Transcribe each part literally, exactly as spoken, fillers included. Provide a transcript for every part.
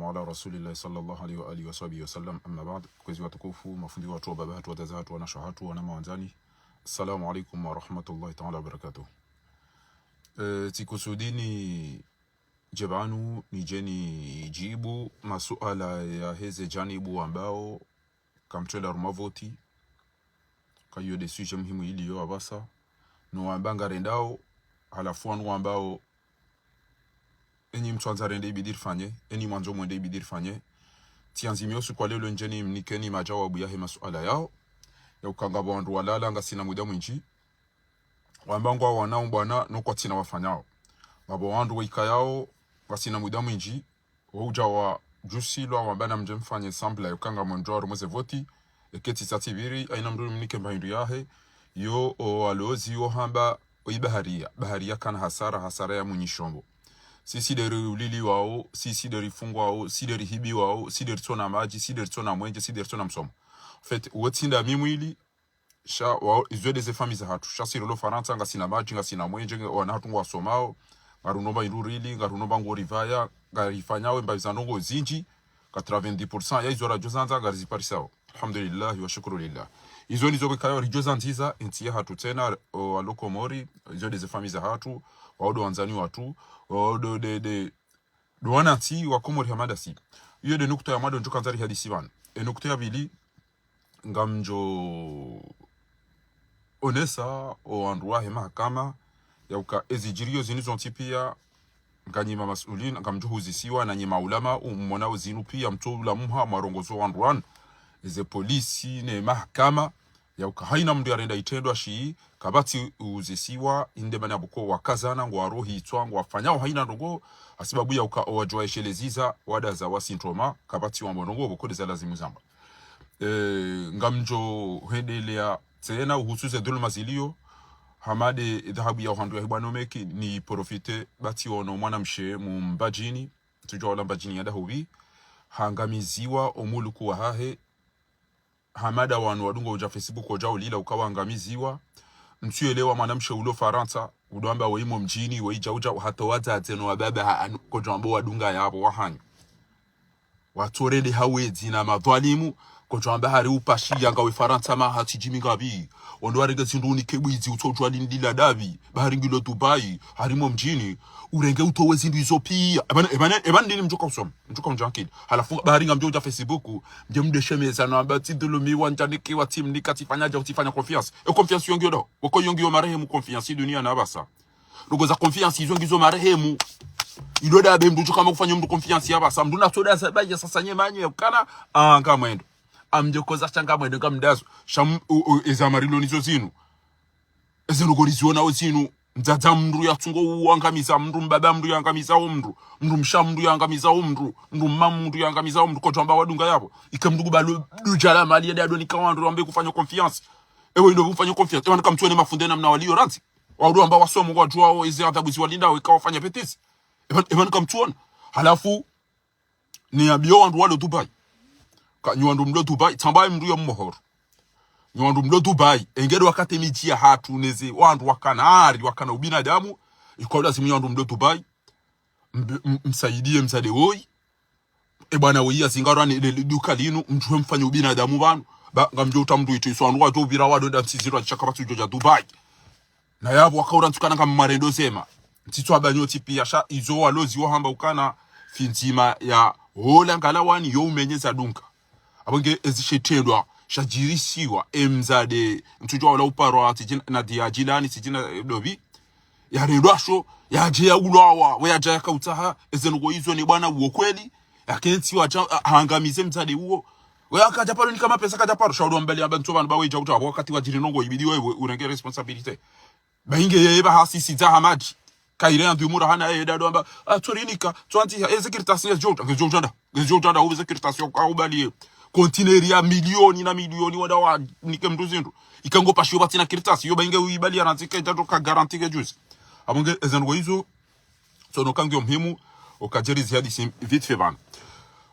Ala rasulillahi sallallahu alayhi wa alihi wa sahbihi wa sallam, amma ba'd. Kwezi watukufu, mafundi watru, wababa hatru, wadada hatru, wanashe hatru, wananya wandzani. Assalamu alaykum wa rahmatullahi ta'ala wa barakatuh. Eh, tsikusudi nidje pvanu, nidje nidjibu masuala yaheze janibu wambao kamtswela harumwa voti, ka iyo nde sujet muhimu iliyo apvasa. No wamba ngarendao, halafu wanu wambao, enyi mtsandza rende ibidi rifanye, enyi mwandzo mwende ibidi rifanye. Tsiandzi mi usiku wa leo ndjeni mnikeni majawabu yahe masuala yao. Ya uka ngapvo wandru walala ngasina muda mwindji, wamba ngwawanao mbwana no kwatsina wafanyao. Ngapvo wandru waikayao ngasina muda mwindji, wo udja wadjusilwa wamba namdje mfanye semblant ya uka ngamwendjao harumwa ze voti, eka tsi sa tsipviri, haina mndru nimnike mba hindru yahe. Yo, o walozi wo hamba, o ibahariya, bahariya kana hasara, hasara ya mwinyi shombo. Sisi nde riuliliwao, sisi nde rifungwao, sisi nde rihibiwao, sisi nde ritsona madji, sisi nde ritsona mwenje, sisi nde ritsona msomo. En fait, wo tsi nda mi mwili, sha wa, izo nde ze famille za hatru. Sha sirilo Farantsa, ngasina madji, ngasina mwenje, nge-, wana hatru ngwasomao, ngarino mba hindru rili, ngarino mba nguo ripvaya, ngarifanyao mba za ndrongo zindji, quatre-vingt-dix pour cent ya izo radjo zandza, ngariziparisao. Alhamdulillahi wa shukru lillah. Izo ndizo kwekaya ridjo zandziza, entsi ya hatru tsena, o, walo Komori, izo nde ze famille za hatru, wao ndo wandzani watru, wao ndo nde, nde, ndo wanantsi wa Komori hama ndasi. Iyo nde nukta ya mwando ndjo kandza rihadisi pvanu. E nukta ya pvili, ngamdjo onesa o wandru wahe mahakama, ya uka ezidjiriyo zinu zontsi pia, nganyi ma masulin, ngamdjo huzisiwa, nanyi maulama, umwona o zinu pia, mtso ula muha, mwarongozo wandru wanu, eze polisi, ne mahakama, ya uka haina mndru yarenda itrendwa shi, kapvatsi uzisiwa, inde mana buko wakazana, ngwarohitswa, ngwafanyao haina ndrongo, hasibabu ya uka owadjo waesheleziza, wadaza wasintroma, kapvatsi wambo ndrongo, buko nde za lazimu zamba. Eh, ngamdjo hwendelea tsena uhusu ze dhuluma ziliyo, hama nde dhahabu ya uhandru ya hibwa no meki, ni profite, bati ono mwanamshe mu Mbadjini, tsudjua wala Mbadjini ya dahubi, hangamiziwa o muluku wahahe, hama nda wanu wadunga udja Facebook udja ulila uka wangamiziwa. Ntsu yelewa mwanamshe ulo Farantsa, udo amba we imo mdjini, we idja udja, hata wadzadze no wababa ha, anu, kodjo amba wadunga yapvo wahanyu. Watsorende hawedzi na madhwalimu, kodjo amba hari upashiya ngawe Farantsa maha tsidjimi ngapvi. Wandru warenge zindru unike bwidzi utsodjua lindila ndapvi, bahari ngilo Dubai, harimo mdjini, urenge utowe zindru izo pia. Ebana, ebana, ebana ndini mdjuka usoma, mdjuka undja akili. Halafu bahari ngamdjo udja Facebook, mdje mdeshemeza no amba tsidhulumiwa, ndjanikiwa, tsimnika, tsifanya dja, utsifanya confiance. E confiance yo ngiyo ndo, woko yo ngiyo marehemu confiance, dunia na apvasa. Ndrongo za confiance izo ngizo marehemu. Ilo nda be mndru udjo kama kufanya mndru confiance ya apvasa. Mndru natsoda za baya sasa nye manye ya ukana, ah, ngamwendo. Amdjo koza sha ngamwendo ngamdazo. Sha m-, u-, u-, eza marilo nizo zinu. Eze ndrongo riziona o zinu. Mdzadza mndru yatsungo uangamiza mndru, mbaba mndru yaangamiza o mndru. Mndru mshe mndru yaangamiza o mndru. Mndru mme mndru yaangamiza o mndru. Kodjo amba wadunga yapvo. Ika mndru kubalo dudjala mali ya dado nika wandru wambe kufanya confiance. Ewe indo ufanye confiance. Ewe nika mtsuone mafunde namna waliyo randzi. Waudu amba wasomo wadjuao eze adhabu ziwalindao ika wafanya bêtise. Epvanu, epvanu kamtsuona. Halafu, ni yambiyo wandru walo Dubai. Ka, nyi wandru mlo Dubai, tsambayi mndru yo mmohoro. Nyi wandru mlo Dubai, engede wakati midji ya hatru neze, wandru wakana hari, wakana ubinadamu, iko lazimu nyi wandru mlo Dubai, mb-, m-, msaidiye mdzadze woyi, e bwana woyi yazingarwa ne, le, le, duka linu, mdjuhe mfanye ubinadamu pvanu. Ba, ngamdjo uta mndru itso iso wandru wadjo upvira wado nda ntsi ziro atsi shaka pvatsu djo dja Dubai. Na yapvo wakaura ntsukana ngammarendo zema. Ntsitswa banyo tsi pia sha izo walozi wahamba ukana findzima ya hola ngalawani yo umenyeza dunga. Apvo nge ezishetrendwa, shadjirisiwa, emdzadze, ntsudjua wala uparwa, tsidjina, na dia djilani, tsidjina, eh, dobi. Yarendwa sho, yadje ya ulawa, we yadja yakautsaha, eze ndrongo izo ni bwana uwo kweli, yakentsi wadja, a-, ahangamize mdzadze uwo. We akadja paro nika mapesa kadja paro, sha udo mbali amba ntso pvanu ba we dja udja, wakati wadjiri ndrongo ibidi we, we, urenge responsabilité. Ba inge yeye ba hasisidza hamadi. Kaire yandru mura hana yeye dado amba, ah, tsorinika, tsoandziha, eze kartasi ngezidjo, ngezidjo udjanda. Ngezidjo udjanda, ube ze kartasi yo, ka ubaliye. Conteneur ya milioni na milioni wada wanike mndru zindru. Ika ngo pashiyo pvatsina kartasi, yo ba inge uibaliya randzi ke djado ka garanti ke juzi. Apvo nge eze ndrongo izo, tsono ka ngiyo muhimu, okadjeri zihadisi vite fait pvanu.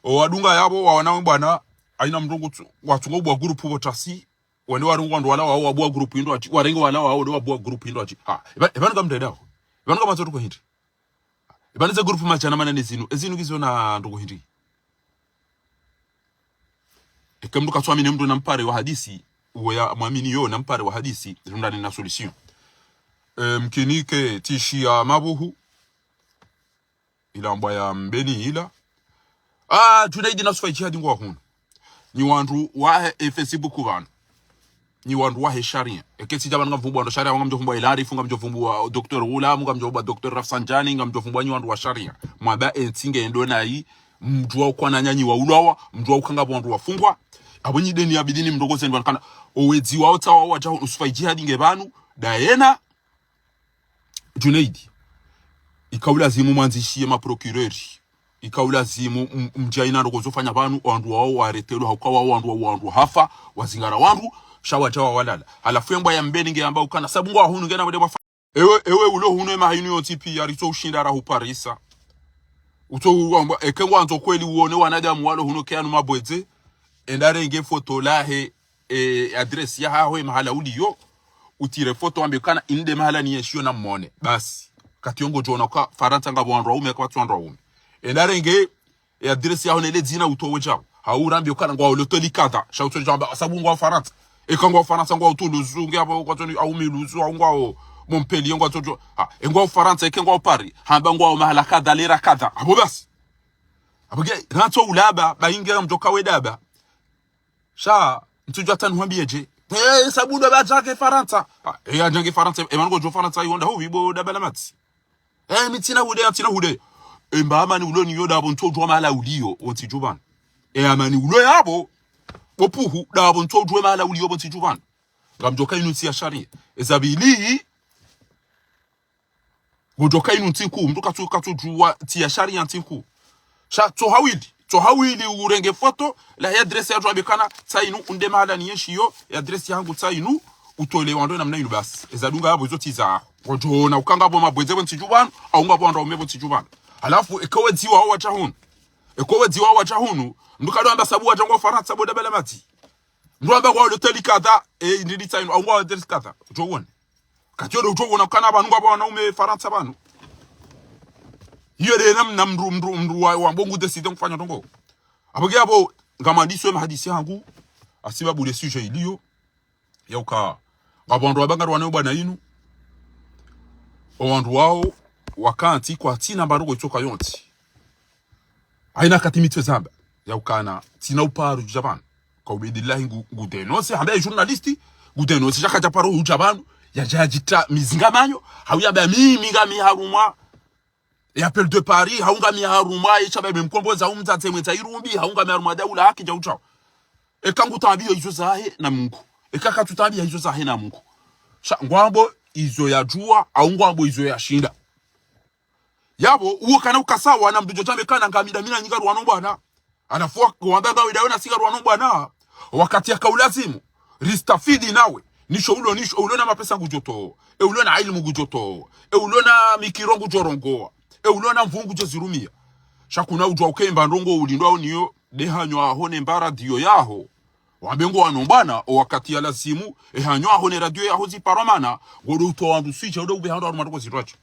O wadunga yapvo, wawana we bwana, haina mndru ngutsu, watsungo ubwa groupe pvo tasi, wende warenge wandru wala wao wabua groupe indru atsi, warenge wala wao ndo wabua groupe indru atsi. Ha, epva-, epvanu ngamdredao. Epvanu ngamtsoto ko hindri. Epvanu ze groupe madjana manane zinu, ezinu ngizo na ndrongo hindri. Ke mndru katsuamini mndru na mpare wa hadisi, uwe ya mwamini yo na mpare wa hadisi, zundani na solution. E, mkinike tishi ya mabuhu, ila mbwa ya mbeni ila. Ah, Junaidi na Sufa Jihadi ngwa hunu. Nyi wandru wahe, e, Facebook pvanu. Nyi wandru wahe sharia. Eke tsi dja pvanu ngamvumbua wandru sharia, ngamdjo vumbua Ilarifu, ngamdjo vumbua Docteur Ghulamu, ngamdjo vumbua Docteur Rafsanjani, ngamdjo vumbua nyi wandru wa sharia. Mwamba entsi nge ndo nayi, mdjuwa ukwana nyanyi wa ulawa, mdjuwa ukanga wandru wafungwa. Apvo nyi deni ya bidini mrongoze ndo kana. Owedzi wao tsawa wadja hunu Sufa Jihadi nge pvanu, dayena, Junaidi. Ika ulazimu mwandzishiye ma procureur. Ika ulazimu m-, mdjaina ndoko zofanya pvanu, wandru wao waretelwe, hauka wao wandru, wao wandru hafa, wazingara wandru, sha wadja wawalala. Halafu ye mbwa ya mbeni nge yamba ukana, sabu ngwa hunu ngena mwende mwafa. Ewe, ewe ulo hunu ema hayinu yontsi piya, ritso ushinda rahuparisa. Utso uwamba, eke ngwandzo kweli uone wanadamu walo hunu ke yanu mabwedze, enda renge foto lahe, e, adresse yahaho, e mahala uliyo, utire foto wambe kana inde mahala niyenshiyo na mone. Basi. Kati yo ngodjo ona uka Farantsa ngapvo wandru waume, kapvatsi wandru waume. Enda renge, e adresse yaho nele dzina utowe djao. Hau urambe ukana ngwao loteli kadha. Sha utsodjo amba, sabu ngwao Farantsa. Eka ngwao Farantsa ngwao Toulouse, nge apvo kwatsoni, au Mulhouse, au ngwao Montpellier, ngwao tsodjo. Ha, e ngwao Farantsa, eke ngwao Paris. Hamba ngwao mahala kadha, lera kadha. Apvo basi. Apvo nge, rantso ulaba, ba inge mdjoka we daba. Sha, ntsudja tanu hwambiye dje. Eh, sabu ndo badjake Farantsa. Ah, eh, adjange Farantsa, e manu ngodjo Farantsa, yonda huvi bo daba la matsi. Eh, mi tsina hude, tsina hude. E mba amani ulo ni yo dapvo ntsodjua mahala uliyo, wontsi djupvanu. E amani ulo yapvo, bo puhu, dapvo ntsodjua mahala uliyo, wontsi djupvanu. Ngamdjoka inu ntsi ya sharia. E za pvili, ngodjoka inu ntsi nkuu, mndru katsu, katsudjua ntsi ya sharia ntsi nkuu. Sha, tso hawili, tso hawili urenge foto, lahe adresse yadjo ambe kana, tsa inu, unde mahala niyenshiyo, e adresse yahangu tsa inu, utole wandru namna inu basi. E za dunga yapvo izo tsi zaho. Ngodjo ona ukanga pvo mabwedze pvo ntsi djupvanu, au ngapvo wandru waume pvo ntsi djupvanu. Halafu, eke wedzi wao wadja hunu. Eke wedzi wao wadja hunu, mndru kado amba sabu wadja ngwao Farantsa bo daba la matsi. Mndru amba ngwao loteli kadha, e, ndili tsa inu, au ngwao adresse kadha. Udjo uone. Kati yo ndo udjo uona ukana pvanu ngapvo wanaume Farantsa pvanu. Iyo nde namna mndru, mndru, mndru wa, wa mbongu décidé nkufanya ndrongo. Apvo nge apvo, ngamwandiso ye mahadisi yahangu, hasibabu le sujet iliyo, ya uka, ngapvo wandru wabanga rwane bwana inu, o wandru wao, wakantsi kwatsina mba ndrongo itsoka yontsi. Haina kati mi tso zamba, ya ukana, tsina uparu djapvanu. Ka ubedillahi ngu, ngu dénoncer, hamba ye journaliste, ngu dénoncer, djaka djaparo udjapvanu, yadja djita mizinga manyo, hau yamba mimi ngami harumwa, e appel de Paris, hau ngami harumwa, e shaba mkomboza umdzadze mwendza irumbi, hau ngami harumwa daula haki dja udjao. Eka ngu tabiyo izo zahe na Mungu. Eka katsu tabiya izo zahe na Mungu. Sha, ngwambo izo yadjua, au ngwambo izo yashinda. Yapvo, uwo kana uka sawa na mndru djo djambe kana ngami dami na nyi ngarwano bwana. Halafu wa, wamba ngawe dawe na si ngarwano bwana. Wakati yaka ulazimu, ristafidi nawe. Nisho ulo, nisho ulo na mapesa ngudjo towa. E ulo na ilmu ngudjo towa. E ulo na mikiro ngudjo rongowa. E ulo na nvuu ngudjo zirumiya. Sha kuna udjua uke mba ndrongo ulindwao niyo, nde hanyo aho ne mba radio yaho. Wambe ngwano bwana, o wakati ya lazimu, e hanyo aho ne radio yaho ziparwa mana, ngodo utowa wandru swidja, udo ube hando harumwa ndrongo zindrwadji.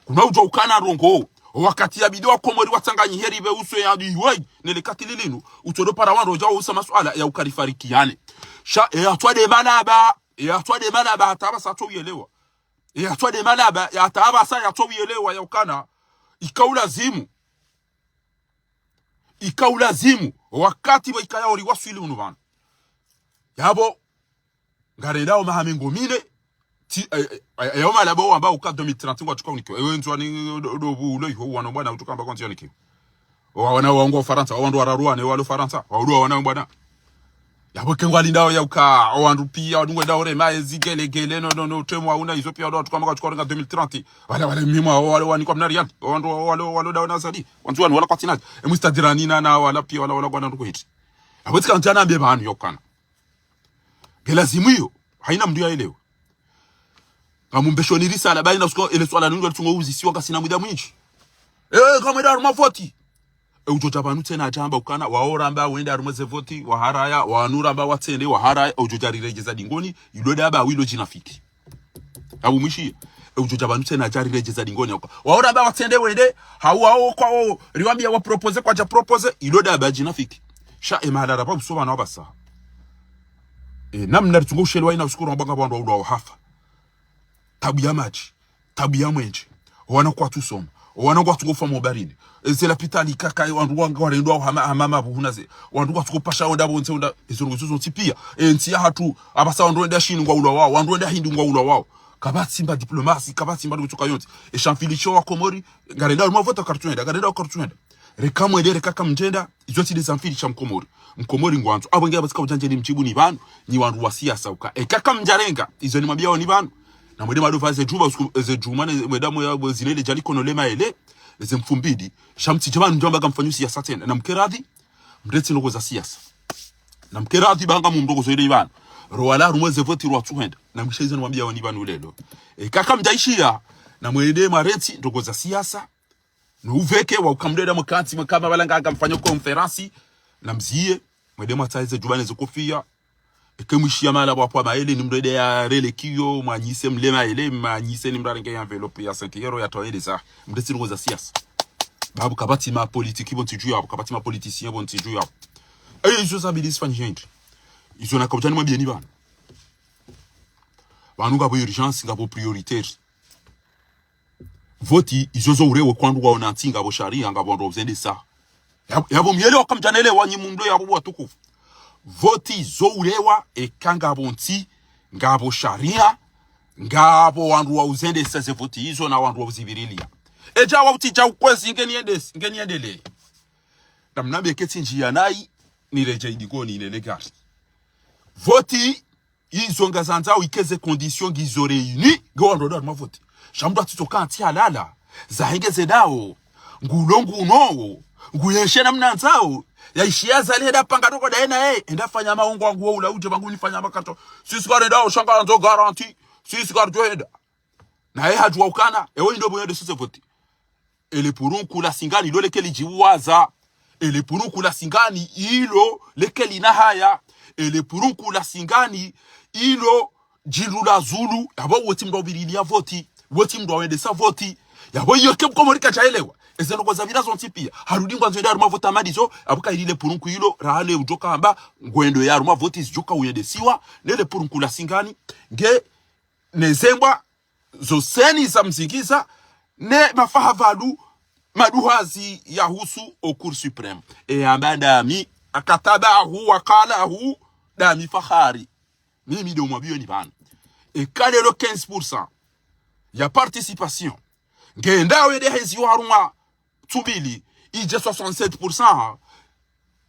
Kuna udjua ukana ndrongo, o wakati ya bidi wa Komori watsanganyihe ribe uso ya diwe, nele kati lilinu, utsodo para wandru djao usa masuala ya uka rifarikiane. Sha, e atwade malaba, e atwade malaba, hata apvasa atso uyelewa. E atwade malaba, ya hata apvasa ya atso uyelewa ya ukana, ika ulazimu. Ika ulazimu, wakati wa ikaya ori waswili unu pvanu. Yapvo, ngarendao maha mengo mine, ti, e, e, e, e, o malaba wamba uka deux mille trente ngwatsuka unikiwa. Ewe ndzwani do, do, bu, ulo iho, wano bwana utsuka amba kwantsi unikiwa. Wa wana wangu wa Farantsa, wa wandru wararu wane, walo Farantsa, wa ulo wana bwana. Yapvo ke ngwalindao ya uka, o wandru piya, wandru ngwendao rema, e zigelegele, no, no, no, temo, hauna izo piya, wandru watsuka amba kwatsuka urenga deux mille trente. Wala, wala, mimwa, wala, wanikwa mna riyali. Wandru, wala, wala, dawo na zali. Wandru wanu, wala kwatsina. E mwistadirani na, na, wala piya, wala, wala, kwana ndrongo hiti. Yapvo tsika ntsana mbe pvanu ya ukana. Nge lazimu iyo, haina mndru ya elewa. Ngamumbesho ni risala, baina usuka, ele swala nungu, alitsungo uzisiwa, ngasina muda mwindji. Eh, kamwe da harumwa voti. E udjo dja pvanu tsena adjamba ukana, wao ramba wende harumwa ze voti, waharaya, wanu ramba watsende, waharaya, e udjo dja riredjeza dingoni, ilo daba wilo djinafiki. Abu mwishiye, e udjo dja pvanu tsena adja riredjeza dingoni, yauka. Wao ramba watsende wende, hau wao kwa wao, riwambiya wa propose kwadja propose, ilo daba djinafiki. Sha e mahala ramba uso pvanu apvasa. E, namna ritsungo ushelewa ina usiku rambanga wandru waulwa wahafa. Tabu ya madji, tabu ya mwenje. Owana kwatsu soma, owana kwatsu ngofa mobarini. Eze lapitali kaka, wandru wanga warendwa hama, hama mabuhuna ze. Wandru kwatsu ngopasha wenda pvontsi wenda, ezo ndrongo zontsi pia. E, ntsi yahatru, apvasa wandru wenda Shini ngwaulwa wao, wandru wenda Hindi ngwaulwa wao. Kapvatsi mba diplomasi, kapvatsi mba ndrongo tsoka yontsi. E sha mfilisho wa Komori, ngarenda harumwa voti kartsuenda, ngarenda kartsuenda. Reka mwende, reka kamdjenda, izo tsi nde za mfilisha Mkomori. Mkomori ngwandzo. Apvo nge apvatsika udjandje ni mdjibu ni pvanu, ni wandru wa siasa uka. Eka kamdjarenga, izo nimwambiao ni pvanu. Na mwende madova ze djumwa, usiku, ze djumwa, ne, mwenda mwe, mwe zilele djali kono le maele, ze mfumbili. Sha mtsidje pvanu mdjamba kamfanyo siasa tsena. Na mkeradhi, mretsi ndrongo za siasa. Na mkeradhi banga mu ndrongo zo ile pvanu. Rowala harumwa ze voti rwatsuhenda. Na mkisha izo nimwambiao ni pvanu lelo. Eka kamdjaishiya, na mwende mwaretsi ndrongo za siasa. No uveke wa ukamdeda mwakati mwakama pvala nganga mfanyo konferansi, na mziye, mwende mwatsahe ze djuba ne ze kofia. Eke mwishiya mahala pvwapvo maele ni mdru ende ya rele kiyo, mwanyise mle maele, mwanyise ni mdru arenge ya enveloppe ya cinq euros ya toa ende za. Mdetsi ndrongo za siasa. Babu kapvatsi ma politiki pvo ntsi dju yapvo, kapvatsi ma politicien pvo ntsi dju yapvo. Eyo izo zabidi zifanyishe hindri. Izo nakaudja nimwambieni pvanu. Pvanu ngapvo urgence, ngapvo prioritaire. Voti izo zo urewa eka wandru waona ntsi ngapvo sharia, ngapvo wandru wauzendesa. Ya-, yapvo myele wakamdjanele wanyi mumdo yapvo watukufu. Voti zo urewa eka ngapvo ntsi, ngapvo sharia, ngapvo wandru wauzendesa ze voti izo na wandru wauzivirilia. Edja wautidja ukwezi ngeni endesi, ngeni endele. Na mnambe ketsi ndjiya nayi, niredje idikoni inene gari. Voti izo ngazandzao eka ze conditions ngizo réunies, nge wandru wende harumwa voti. Sha mdru atsitsoka ntsi halala, zahenge zendao, ngulo nguno, nguyeshe namna ndzao, yaishiya zali heda panga toko daye naye, enda fanya maungo angu wa ula udje pvangu nifanya makato. Sisi karendao sha ngandzo garantie, sisi kardjo henda. Naye hadjuwa ukana, ewe indo bwende sisi voti. Ele purunku la singani lo leke lidjiwaza. Ele purunku la singani ilo leke lina haya. Ele purunku la singani ilo djindru la zulu. Yapvo wetsi mdru wavirilia voti. Wetsi mdru wawendesa voti. Yapvo iyo ke Mkomori kadjaelewa. Eze ndrongo zavira zontsi pia. Harudi ngwandzo ende harumwa voti amadizo. Apvo kaili le purunku ilo. Rahale udjoka hamba. Ngwendo ya harumwa voti zidjoka uyendesiwa. Nele purunku la singani. Nge nezembwa zo seni za mzingiza ne mafaha pvalu maduhazi ya husu o Cour suprême. E amba dami, akatabahu, wakalahu, dami Fahari. Mimi ndo mwambiyo ni pvanu. Eka lelo quinze pour cent ya participation. Ngenda wende hezi wa harumwa tsumbili, idje soixante-sept pour cent, ha.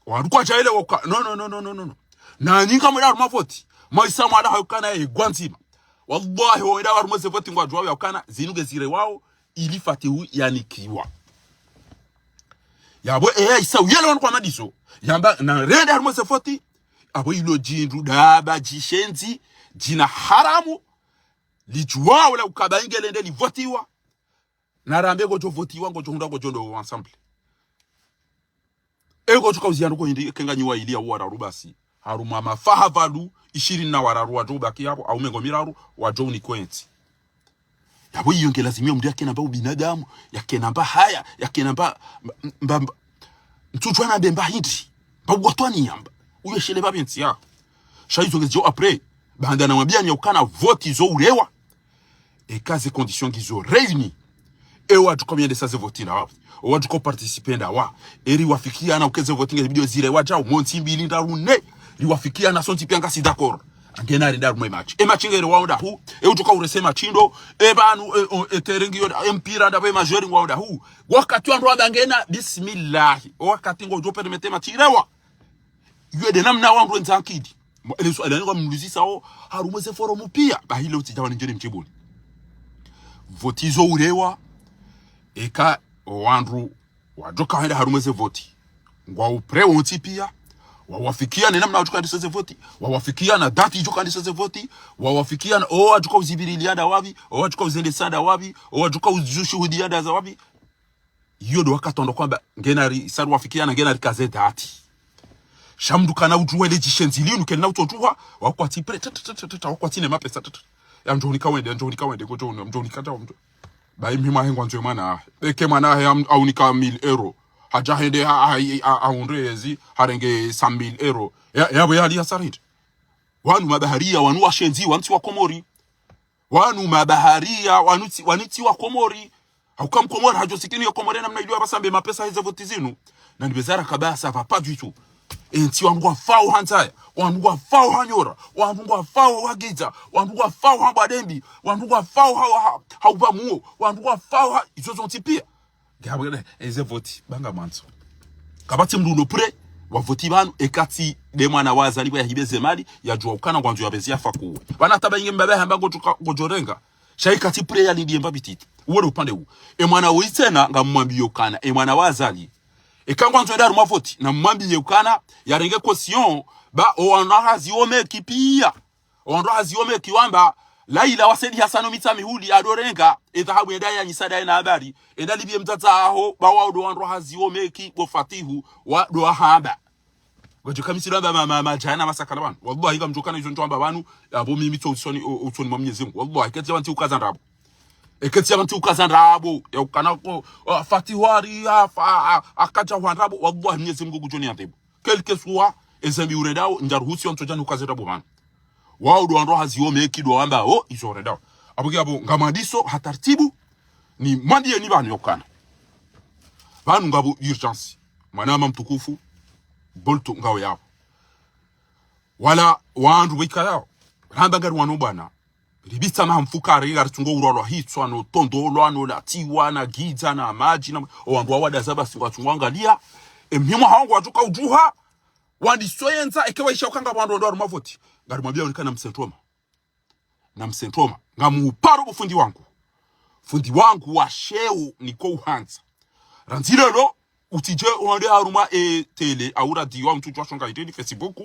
Wandru kwadjaelewa uka, no, no, no. Na nyinga mwenda harumwa voti. Mwaisa mwala hayo kana ye gwandzima. Wallahi, wawenda harumwa ze voti ngwadjuwao ya ukana, zinu ngezirewao, ili fatihu yanikiwa. Yapvo, eya isa uyele wanu kwa madiso. Yamba, na rende harumwa ze voti. Apvo ilo djindru, daba, djishenzi, djina haramu. Lidjuwao la ukaba inge lende livotiwa. Narambe ngodjo votiwa, ngodjo hundra, ngodjo ndo ensemble. E ngodjo kauziya ndoko hindri, eka nganyi wayili ya wararu basi. Harumwa mafaha pvalu, ishirini na wararu wadjo ubaki yapvo, au mengo miraru, wadjo unikwa entsi. Yapvo iyo nge lazima yo mdru yakena mba ubinadamu, yakena mba haya, yakena mba, mba, mba, ntsudjuwa nambe mba hindri, mba uwatwani yamba. Uyo shele mba bentsi ya. Sha izo ngezidjo après, baanda namwambiya ni ya ukana voti zo urewa. Eka ze conditions ngizo réunies. E wadjuka myendesa ze voti ndawa. O wadjuka participer ndawa. Eri wafikiana uke ze voti nge bidio zirewa djao. Montsi mbili ndraru nne. Riwafikiana sontsi pia ngasi d'accord. Angena renda harumwa e match. E match ngerewao ndahu. E udjuka urese match ndo. E pvanu, e, o, e terrain ngiyo, e mpira ndapvo e majori ngwao ndahu. Wakati wandru wamba ngena, bismillahi. O wakati ngodjo permettre match irewa. Iyo nde namna wandru wendza ankili. Mo-, ele suala niko mluzisao, harumwa ze forum pia. Bahi leo tsidja wani ndjeni mdjibuni. Voti zo urewa, eka wandru wadjoka wenda harumwa ze voti. Ngwao prêt wontsi pia, wawafikiana namna wadjoka wendesa ze voti, wawafikiana dati idjoka wendesa ze voti, wawafikiana, o wadjoka uzivirilia ndawapvi, o wadjoka uzendesa ndawapvi, o wadjoka uzishuhudia nda zawapvi. Iyo ndo wakati wandru kwamba ngena ri, sa riwafikiana ngena rikaze dati. Sha mdru kana udjuwa ele djishenzi linu, kena utsodjuwa, wakwatsi prêt, ta, ta, wakwatsi ne mapesa, ta, ta. Ya ndjo unika wende, ya ndjo unika wende, ngodjo unu, ndjo unika ta, ndjo. Bahi mhima he ngwandzo mwana, eke mwana he am-, aunika mille euros. Hadja hende ha, ha, ha, ha, hundre yezi, harenge cent mille euros. Ya, yapvo yali ya sarindi. Wanu mabaharia, wanu washenzi, wanu tsi wa Komori. Wanu mabaharia, wanu tsi, wanu tsi wa Komori. Hauka mkomori hadjo sikini ya Komori namna iliyo apvasa mbe mapesa heze voti zinu. Na nibezara kabasa, va pas du tout. Entsi wandru ngwafao ha ndzaya, wandru ngwafao ha nyora, wandru ngwafao ha gidza, wandru ngwafao ha mbwadembi, wandru ngwafao ha, ha, ha uvamuo, wandru ngwafao ha, izo zontsi pia. Ngapvo eze voti, ba ngamwandzo. Kapvatsi mndru uno prêt wa voti pvanu, eka tsi nde mwana wa Azali pvo yahibe ze mali, yadjuwa ukana ngwandzo yapvezi yafa kuwe. Pvanu hata ba inge mbaba hamba ngodjo ka-, ngodjo renga. Sha eka tsi prêt ya lindi emba bititi. Uwo nde upande uwo. E mwana woyi tsena ngamumwambiyo ukana, e mwana wa Azali. Eka ngwandzo enda harumwa voti, namumwambiye ukana, yarenge caution, ba o wandru hazi wome ekipiya. Wandru hazi wome eki wamba, Laila wa Said Hassan Mitsamihuli adorenga, e dhahabu enda yanyisa daye na habari, enda libiye mdzadze aho, ba wao ndo wandru hazi wome eki bo Fatihu, wa ndo wahamba. Ngodjo kamisi lwamba ma, ma, ma, djana masakala pvanu. Wallahi, kamdjo kana izo ndjo amba pvanu, yapvo mimi tso usoni, u-, usoni mwa Mwenyezi Mungu. Wallahi, ketsi ya pvantsi ukaza ndrabo. Eketsi ya pvantsi ukaza ndrabo. Ya ukana ko, ah, Fatihu hari, ah, fa-, ah, akadja hwa ndrabo. Wallahi, Mwenyezi Mungu ngudjo ni adhibu. Quel que soit, ezembi urendao, ndjaruhusi wa mtsodjani ukaze ndrabo pvanu. Wao ndo wandru hazi wome eki ndo wamba, oh, izo urendao. Apvo ki apvo, ngamwandiso, ha tartibu, nimwambiye ni pvanu ya ukana. Pvanu ngapvo urgence. Mwanama mtukufu, Bolto ngawe yapvo. Wala wandru weka yao. Ramba ngari wanu bwana. Ribitsa maha mfukare, ngari tsungo urwalwa hitswa, no tondolwa, no latiwa, na gidza, na madji, na, o wandru wawadaza basi ngwatsungo angaliya. E mhimwa hawo ngwadjuka udjuha, wandiso yendza, eke waisha ukanga wandru wandru harumwa voti. Ngari mwambiya unikana msentoma. Na msentoma. Ngamuparo bo fundi wangu. Fundi wangu wa sheo niko uhandza. Randzi lelo, utsidje wende harumwa e télé, au radio, au mtsudjuwa shonga iteni, Facebook.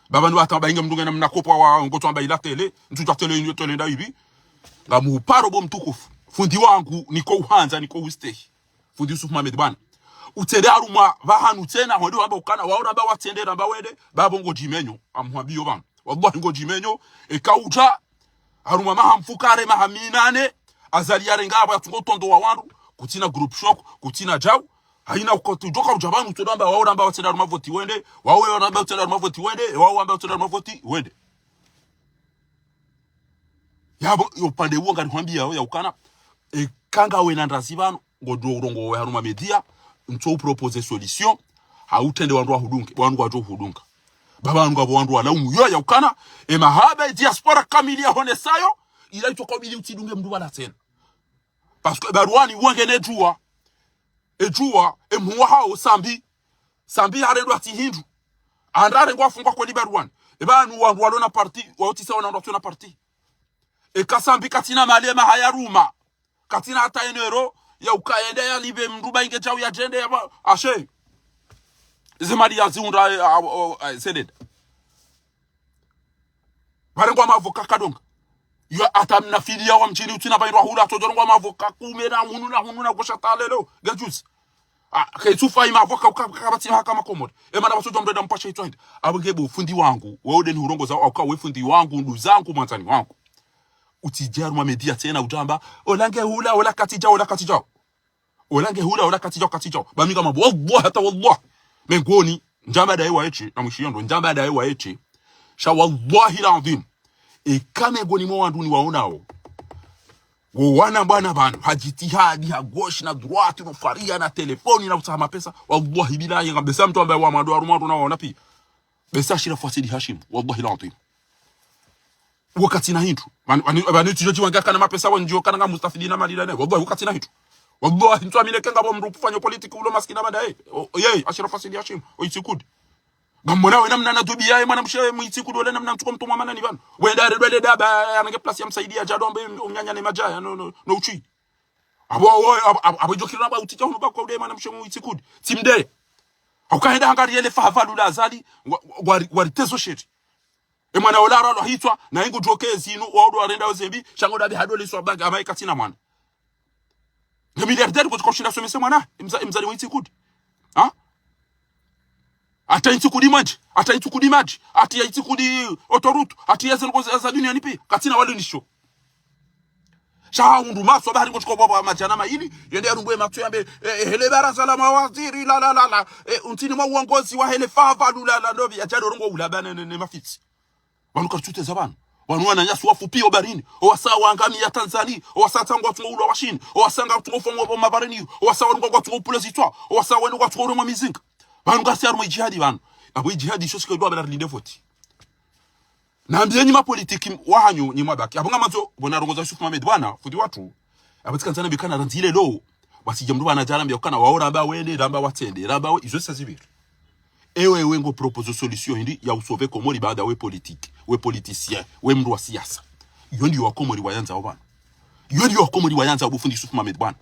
Baba ni wata ba inge mndru ngena mna kopwa wa ngotso amba ila télé, mtsudjuwa télé inyo télé nda ibi. Ngamuparo bo mtukufu. Fundi wangu, niko uhandza, niko ustehi. Fundi Yusuf Mohamed bwana. Utsende harumwa pvahanu tsena, hwende wamba ukana, wao ramba watsende, ramba wende, babo ngodjimenyo, amhwambiyo pvanu. Wallahi ngodjimenyo, eka udja, harumwa maha mfukare, maha minane, Azali yarenga apvo yatsungo utondo wa wandru, kutsina groupe choc, kutsina djau, haina ukotu djoka udja pvanu, utsende wamba, wao ramba watsende harumwa voti wende, wao ramba watsende harumwa voti wende, wao ramba watsende harumwa voti wende. Yapvo, yo upande uwo ngari hwambiya, ya ukana, eka ngawe na ndrazi pvanu, ngodjo urongowe harumwa média, ntso upropose solution, hautrende wandru wahudunge, wandru wadjo uhudunga. Baba wandru ngapvo wandru walaumu yo ya ukana, e mahaba e diaspora kamili yahonesayo, ila itsoka ubidi utsidunge mndru pvala tsena. Parce que e Barwani wenge ne djuwa, e djuwa, e mhuwa hawo Sambi, Sambi harendwa tsi hindru. Anda harengwa afungwa kweli Barwani. E pvanu wandru walo na parti, wao tsi sawa na wandru watsina parti. Eka Sambi katsina mali ema haya ruma. Katsina hata enero ya ukaya ende yalipve mndru ba inge djau yadjende ya ba, ashe. Ze mali yaziunda, eh, ah, oh, eh, sededa. Pvarengwa mavoka kadonga. Yo hata mna fidiya wa mdjini utsina pvaindrwa hula, tsodjorengwa mavoka kume na hunu na hunu na gosha talelo. Ngejuzi. Ah, ketsufa ima avoka uka-, uka-, kapvatsi haka makomori. E mana watsodjo mrenda mpasha itswa hindri. Apvo nge bo fundi wangu, wewe ude ni hurongoza, uka we fundi wangu, ndu zangu, mwandzani wangu. Utsidje harumwa média tsena udjamba, ola nge hula, ola katsidja, ola katsidja. Ola nge hula, ola katsidja, katsidja. Ba mi ngamwambo, wallah, hata wallah. Mengoni, ndjamba daye wa etshe, na mwishiyo ndo, ndjamba daye wa etshe. Sha wallahi l'adhwim. Eka mengoni mwa wandru niwaonao. Wo wana bwana pvanu, ha djitihadi, ha gauche, na droite, no fariya, na telefoni, na utsaha mapesa. Wallahi billahi, ngam besa mndru ambaye wa mwando, harumwa wandru nawaona pia. Besa Ashirafu Said Hashim, wallahi l'adhwim. Wakati na hindru. Pvanu, pvanu, pvanu tsidjo djiwanga kana mapesa wandjo kana nga mustafidi na mali la ne. Wallahi, wakati na hindru. Wallahi, ntsu amine kenga bo mndru kufanya politique ulo maskini baada ye. O, ye, Ashirafu Said Hashim, o itsikudi. Ngamwona we namna na dubiya ye mwanamshe mu itsikudi, ole namna mtsuko mtumwa mana ni pvanu. Wenda aredwele daba, yanange place ya msaidiya, djado ambe umnyanya ne madjaya, no, no, no utsi. Apvo, apvo, apvo, apvo djokira ba utitsa hunu ba kwa ude mwanamshe mu itsikudi. Tsimde. Hauka henda hangari yele fahavalula Azali, wa, wa, wa, waritezo sheri. E mwana ola ralo hitswa, na ingu djoke zinu, wa udo arenda ozembi, sha ngo dabi hado liswa bangi, ama ikatsina mwana. Nge milliardaire kutsuka ushinda somese mwana, e mza-, e mzali wa itsikudi. Ha? Hata itsikudi madji, hata itsikudi madji, hata ya itsikudi autoroute, hata ya zinu za, za duniani pia, katsina wali nisho. Sha hundru maswa bahari ngotsuko bwabwa madjana mayili, yende yarumbuwe matso yambe, eh, eh, hele baraza la mawaziri, la, la, la, la, eh, untsini mwa uongozi wa hele fahavalula, la, ndobi, ya djado rongo ula bane ne, ne mafitsi. Pvanu karitsuteza pvanu. Wanu wananyasi wafu piya obarini. Owasa wangamiya Tanzania. Owasa tsangwa tsungo ulwa washini. Owasa nga tsungo fomwa pvo mabarini. Owasa wanu ngwa tsungo upule zitswa. Owasa wanu ngwa tsungo uremwa mizinga. Pvanu ngasi harumwa idjihadi pvanu. Apvo idjihadi isho shike dwa bela rilinde voti. Nambiye nyi mapolitiki wahanyu nyi mwabaki. Apvo ngamandzo, pvo narongoza Yusuf Mohamed pvanu, fundi watru. Apvo tsikandza nambe kana randzi leo. Wasidja mndru pvanu adja nambiya kana wawo ramba wende, ramba watsende, ramba we, izo sazipviri. Ewe, ewe ngo propose solution hindri ya usauver Komori baada we politique, we politicien, we mndru wa siasa. Iyo ndiyo Wakomori wayandzao pvanu. Iyo ndiyo Wakomori wayandzao bo fundi Yusuf Mohamed pvanu.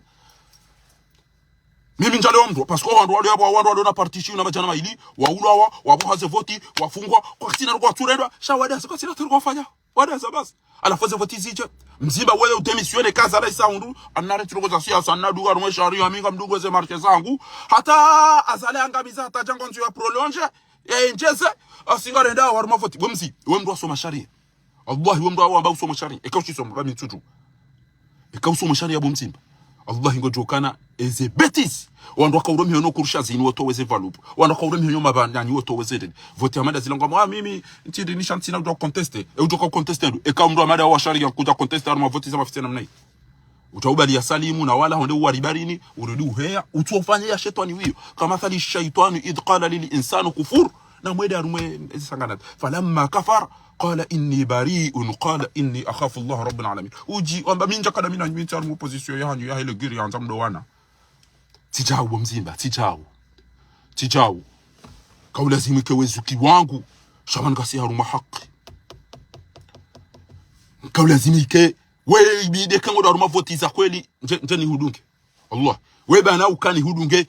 Mimi ndjale wa mndru, parce que wandru wale apvo, wandru wale na parti shiyu na madjana mayili, waulwa wa, wabuha ze voti, wafungwa, kwatsina roko watsurendwa, sha wadaza, kwatsina roko wafanya, wadaza basi. Halafu ze voti zidje, Mzimba wewe udémissionner kaza la isa hundru, anare tsi roko za siasa, anadunga harumwa sharia, mi ngamdungo ze marche zangu, hata Azali angamiza, hata django nzu ya prolonger, ya endjeze, asi ngarendao harumwa voti, we mzi, we mndru wasoma sharia. Wallahi, we mndru wamba usoma sharia. Eka ushisoma, ba mi ntsuju. Eka usoma sharia bo Mzimba. Wallahi, ngodjo kana eze bêtises. Wandru waka uro mihono kurusha zinu wotowe ze valable. Wandru waka uro mihono mabani wotowe ze ndeni. Voti ya mada zilangwa mwa mimi, ntsi ndi nisha ntsina udjo contester. E udjo ka contester ndo. Eka mndru wa mada wa sharia kudja contester harumwa voti za mafitsi namna yi. Utsaubali ya salimu na wala honde uwari barini, urudi uheya, utsaufanya ya shetwani wiyo. Kamathali shaitwani idh qala lil insani kufur, na mwende harumwa ezi sanganati. Falamma kafara, qala inni bari'un, qala inni akhafu Allah rabbal alamin. Udji, wamba mi ndja kana mi na nyi mi ntsi harumwa opposition yahanyu, ya hele giri ya handza mdo wana. Tsidjau bo Mzimba, tsidjau. Tsidjau. Kaulazimu ike we zuki wangu, sha pvanu ngasi harumwa haki. Kaulazimu ike we ibidi eka ngodjo harumwa voti za kweli, ndje, ndje nihudunge. Allah. We pvanu uka nihudunge,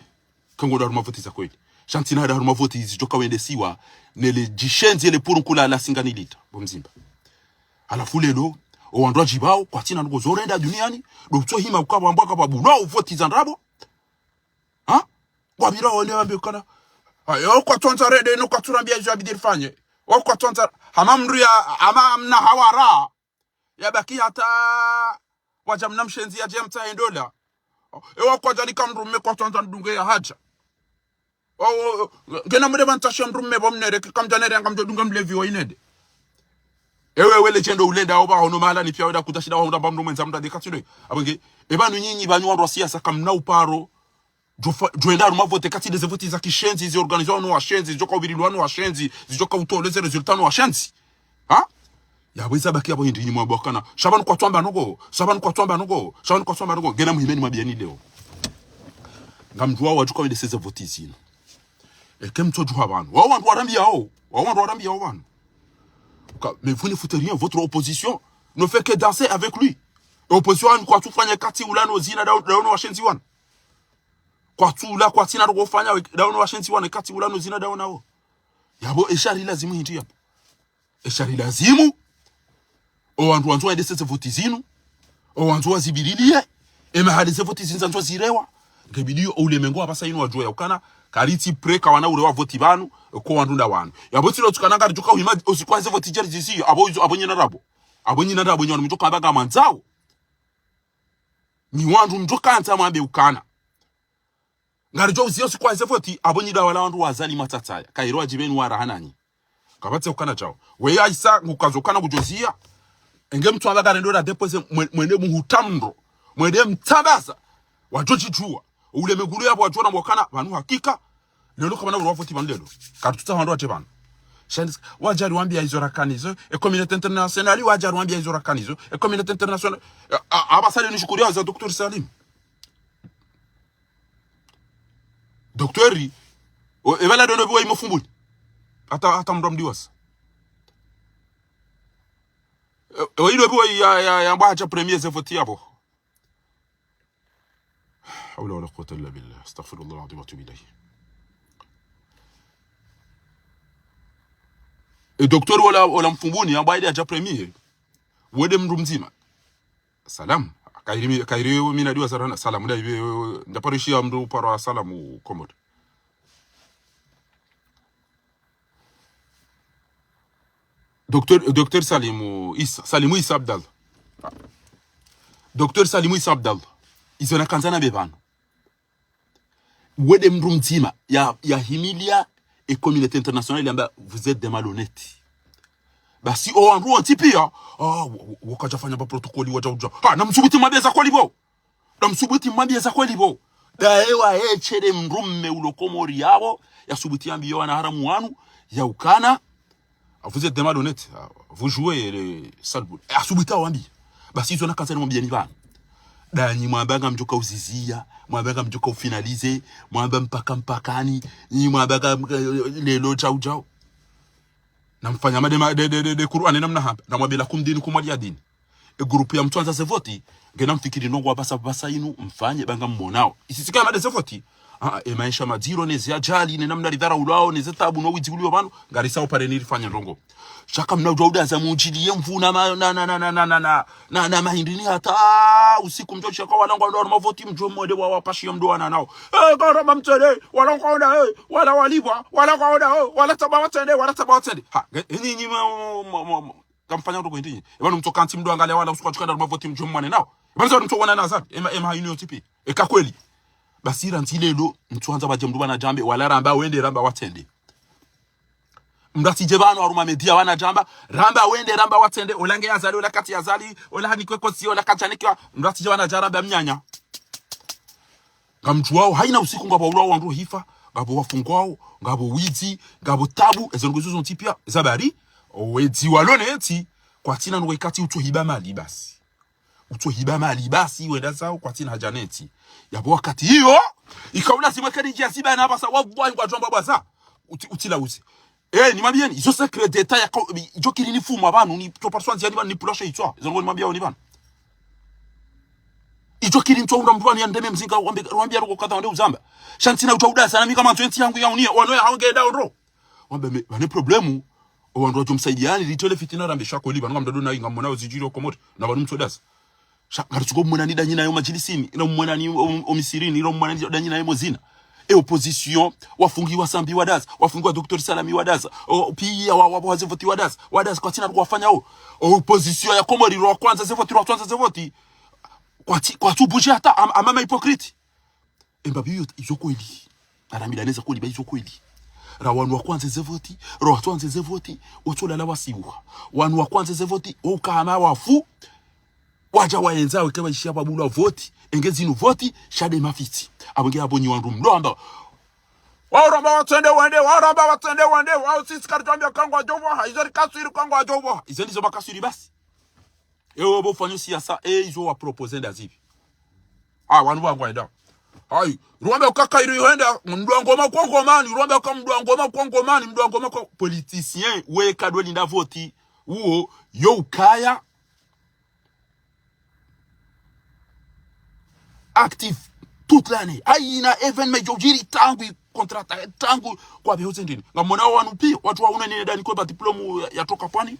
eka ngodjo harumwa voti za kweli. Sha ntsina hada harumwa voti zidjo ka wendesiwa, nele djishenzi ele puru nkula la singanilita, bo Mzimba. Halafu leo, owandru wadjipvao, kwatsina ndrongoo zo urenda duniani, ndo utsohima uka pvambwa ka pvabulwa voti za ndrabo. Ha? Ngwapvira wale wambe kana. Ayo, kwatsondza rende, no kwatsurambiya izo yabidi rifanye. O kwatsondza, hama mndru ya, hama mna hawara. Yabaki hata wadja mna mshenzi yadje mtsahe ndola. Ewa kwadja lika mndru mme kwatsondza mdunge ya hadja. O, o, o, ngena mde pvantsashi ya mndru mme pvo mnere, kamdja nere ngamdjo dunga mlevi wa inede. Ewe, we legende ulenda, opva hono mahala ni piya wenda kutashinda wa hundra mba mndru mwendza mndru adeka tsile. Apvo nge, epvanu nyinyi pvanyu wandru wa siasa kamna uparo. Djo fa-, djo enda harumwa voti, katsi nde ze voti za kishenzi, zi organizwa no washenzi, zidjoka uvirilwa no washenzi, zidjoka utolwa ze résultat no washenzi. Ha? Yapvo iza baki yapvo hindri nyi mwabakana. Sha pvanu kwatsamba noko, sha pvanu kwatsamba noko, sha pvanu kwatsamba noko. Ngena muhimeni mabiyani leo. Ngamdjuwa wadjuka wende seze voti zinu. Eke mtsodjuha pvanu. Wao wandru warambiyao, wao wandru warambiyao pvanu. Ka, mais vous ne foutez rien, votre opposition ne fait que danser avec lui. E opposition kwatsu fanya katsi ula no zina dao, dao no washenzi wana. Kwatsu ula kwatsina roko fanya we, dao no washenzi wana katsi ula no zina dao nawo. Yapvo eshari lazimu hindri yapvo. Eshari lazimu. Owandru wandzo waendese ze voti zinu. Owandru wazibiriliye. Emahali ze voti zinu zandzo zirewa. Ngebidi yo oulemengu wapvasa inu wadjuwe ya ukana. Karitsi prêt ka wana urewa voti pvanu. Ko wandru nda wanu. Yapvo tsi lo tsukana ngaridjuka uhima osiku wa ze voti djeri zisiyo. Apvo izo, apvo nyina ndrabo. Apvo nyina ndrabo nyi wanu mdjoka amba ngamwandzao. Nyi wandru mdjoka andza mwambe ukana. Ngaridjo uziya osiku wa ze voti, apvo nyi dawala wandru wazali matsatsaya. Kairo wadjipveni waraha nanyi. Kapvatsi ukana djao. Weya isa, ngukazo ukana kudjoziya. Enge mtsu amba karendo ra déposer mwe-, mwende muhutamro. Mwende mtsambaza. Wadjo djidjuwa. Ulemengu ule yapvo wadjo ona mwakana, pvanu hakika. Leo kapvana urewa voti pvanu leo. Karitsutsaha wandru wadje pvanu. Shandis, wadjari wambiya izo rakana izo. E communauté internationale, wadjari wambiya izo rakana izo. E communauté internationale. A, a, apvasa leo nishukuriya za Docteur Salim. Docteur, o, epvala ndo no pviwa imo Fumbuni. Hata, hata mndru amdiwasa. E, e, ilo pviwa ya, ya, ya mbwa hadja premier ze voti yapvo. حول ولا قوة إلا بالله. أستغفر الله العظيم وأتوب إليه. E docteur wala, wala Mfumbuni, amba ili hadja premier. Wende mndru mdzima. Salam. Kairi mi, kairi mi nadiwasa rana. Salam. Nda ibe, nda parishiya mndru paro salam Komori. Docteur, Docteur Salim Issa, Salim Issa Abdallah. Docteur Salim Issa Abdallah. Izo nakandza nambe pvanu. Wende mndru mdzima, ya, ya himiliya e communauté internationale, yamba, vous êtes des malhonnêtes. Basi owandru wontsi piya, ah, wo, wo, wo kadjafanya mba protokoli wadja udja. Ha, namsubuti mwambiye za kweli pvo. Namsubuti mwambiye za kweli pvo. Daye waye shele mdrume ulo Komori yapvo, yasubuti yambiye wanaharamu wanu, ya ukana, ah, vous êtes des malhonnêtes, ah, vous jouez le sale boulot. Eh, asubuti yawambiye. Basi izo nakandza nimwambiyeni pvanu. Danyi mwamba ngamdjoka uziziya, mwamba ngamdjoka ufinalize, mwamba mpaka mpakani, nyi mwamba nga, eh, lelo djau djau. Namfanya made ma, de, de, de, de Kur'ani namna hamba. Namwambiye lakum dinukum waliya din. E groupe ya mtswandza ze voti, ngena mfikiri ndrongo wa pvasa pvasa inu, mfanye, ba ngammonao. Isisika made ze voti. Ah, e maesha madziro, ne ze ajali, ne namna ridharaulwao, ne ze tabu, no widzi uliyo pvanu, ngarisao pare ni rifanye ndrongo. Sha kamna udjua udaza mudjiliye mvuna ma, na, na, na, na mahindrini hata usiku mdjo shaka wala ngwandao harumwa voti mdjo mwende wa wapashiya mdro wana nao. Eh, karamba mtsende, wala ngwaona, eh, wala walipvwa, wala ngwaona, eh, wala tsamba watsende, wala tsamba watsende. Ha, nge, nyinyi ma, ma, ma, ma, ma, kamfanya ndrongo hindri. Epvanu mtsoka ntsi mdro angaliya wala usiku wa tsikanda harumwa voti mdjo mwane nao. Epvanu mtsoka wana na Azali, ema, ema hayinu yontsi piya. Eka kweli. Basi randzi lelo, mtsuhandza pvadje mdru pvanu adjambe, wala ramba wende, ramba watsende. Mdru atsidje pvanu harumwa media pvanu adjamba, ramba wende, ramba watsende, ola nge ya Azali, ola katsi ya Azali, ola hanikwe kosi, ola kadjanikiwa, mdru atsidje pvanu adjamba mnyanya. Ngamdjuwao, hayina usiku ngapvo waulwao wandru hifa, ngapvo wafungwao, ngapvo widzi, ngapvo tabu, ezo ndrongo izo zontsi piya, za bari, owedzi walo ne ntsi, kwatsina ndrongo ikati utsohiba mali basi. Utsohiba mali basi, wenda zao, kwatsina haja ne ntsi. Yapvo wakati iyo, ika ulazimu eka ridjiya ziba na pvasa, wallahi ngwadjo amba bwaza. Utsi, utsi la uzi. Eh, nimwambiyeni, izo secret d'État yaka, idjo kiri nifumwa pvanu, nitsopariswa ndziani pvanu, nipvulwa she itswa. Izo ndrongo nimwambiyao ni pvanu. Idjo kiri ntsohundra mdru pvanu yandeme mzinga, wambe, wambiya ndrongo kadha wende uzamba. Sha ntsina udja udaza, na mi kamandzo entsi yangu yauniye, wano ya haonge enda ondro. Wambe me, pvane problème, owandru wadjo msaidiyani, ritole fitina rambe sha kweli, pvanu ngamdado na inga mwana ozidjiri o Komori, na pvanu mtsodaza. Sha, ngaritsuko mwana ni danyi nayo madjilisini, ila mwana ni o, o misirini, ila mwana ni danyi nayo mozina. E opposition, wafungiwa Sambi wadaza, wafungiwa Docteur Salami wadaza, o, piya wa, wa, wa ze voti wadaza, wadaza kwatsina ruko wafanya o. O opposition ya Komori, ro wa kwandza ze voti, ro wa tswandza ze voti. Kwatsi, kwatsu bouger hata, am, ama ma hypocrite. Emba biyo izo kweli. Aramida neza kweli ba izo kweli. Ra wanu wa kwandza ze voti, ra wa tswandza ze voti, otsolala wasiwa. Wanu wa kwandza ze voti, o ukama wafu, wadja waendza weke waishiya pvabulwa voti, enge zinu voti, sha nde mafitsi. Apvo nge apvo nyi wandru mlo amba. Wao ramba watsende wende, wao ramba watsende wende, wao sisi karitwambiya ka ngwadjo pvoha, izo rikaswiri ka ngwadjo pvoha. Izo ndizo makaswiri basi. Ewe bo ufanya siyasa, e izo wa proposer nda zipvi. Ah, wanu wangwa enda. Hayi, ruwambe uka kayiri yo enda, mdru wa ngoma kwa ngomani, ruwambe uka mdru wa ngoma kwa ngomani, mdru wa ngoma kwa politicien, we kadwe linda voti, uwo, yo ukaya actif toute l'année. Hayina événement idjo djiri tangu contrat, tangu kwa beho zendini. Ngamwona wanu piya, watru wa una nene dani kwa ba diplôme ya, ya toka pwani,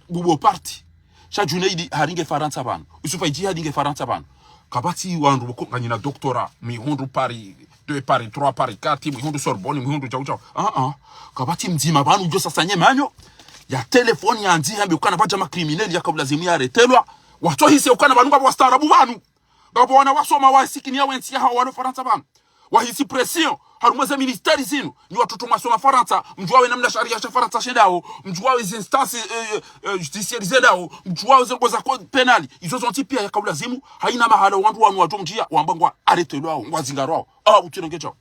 bubo parti. Sha Junaidi haringe Farantsa pvanu. Yusufa Idji haringe Farantsa pvanu. Kapvatsi wandru boko nganyina doctorat, mihundru Paris deux, Paris trois, Paris quatre, mihundru Sorbonne, mihundru djau djau. Ah, ah. Kapvatsi mdzima pvanu udjo sasanye manyo, ya téléphone ya ndzi hambe ukana pvadja ma criminel yaka ulazimu ya arrêtelwa. Watsohise ukana pvanu ngapvo wastaarabu pvanu. Ngapvo wana wasoma wasikini ya wentsi ya hawo walo Farantsa pvanu. Wahisi pression, harumwa ze ministère zinu, nyi watoto mwasoma Farantsa, mdjuwawo namna sharia sha Farantsa shendao, mdjuwawo ze instances, eh, eh, judiciaires zendao, mdjuwawo ze ndrongo za code pénal, izo zontsi piya yaka ulazimu, hayina mahala wandru wanu wadjo mdjiya, wamba ngwa arrêtelwao, ngwa zingarwao. Ah, utsi nonge djao.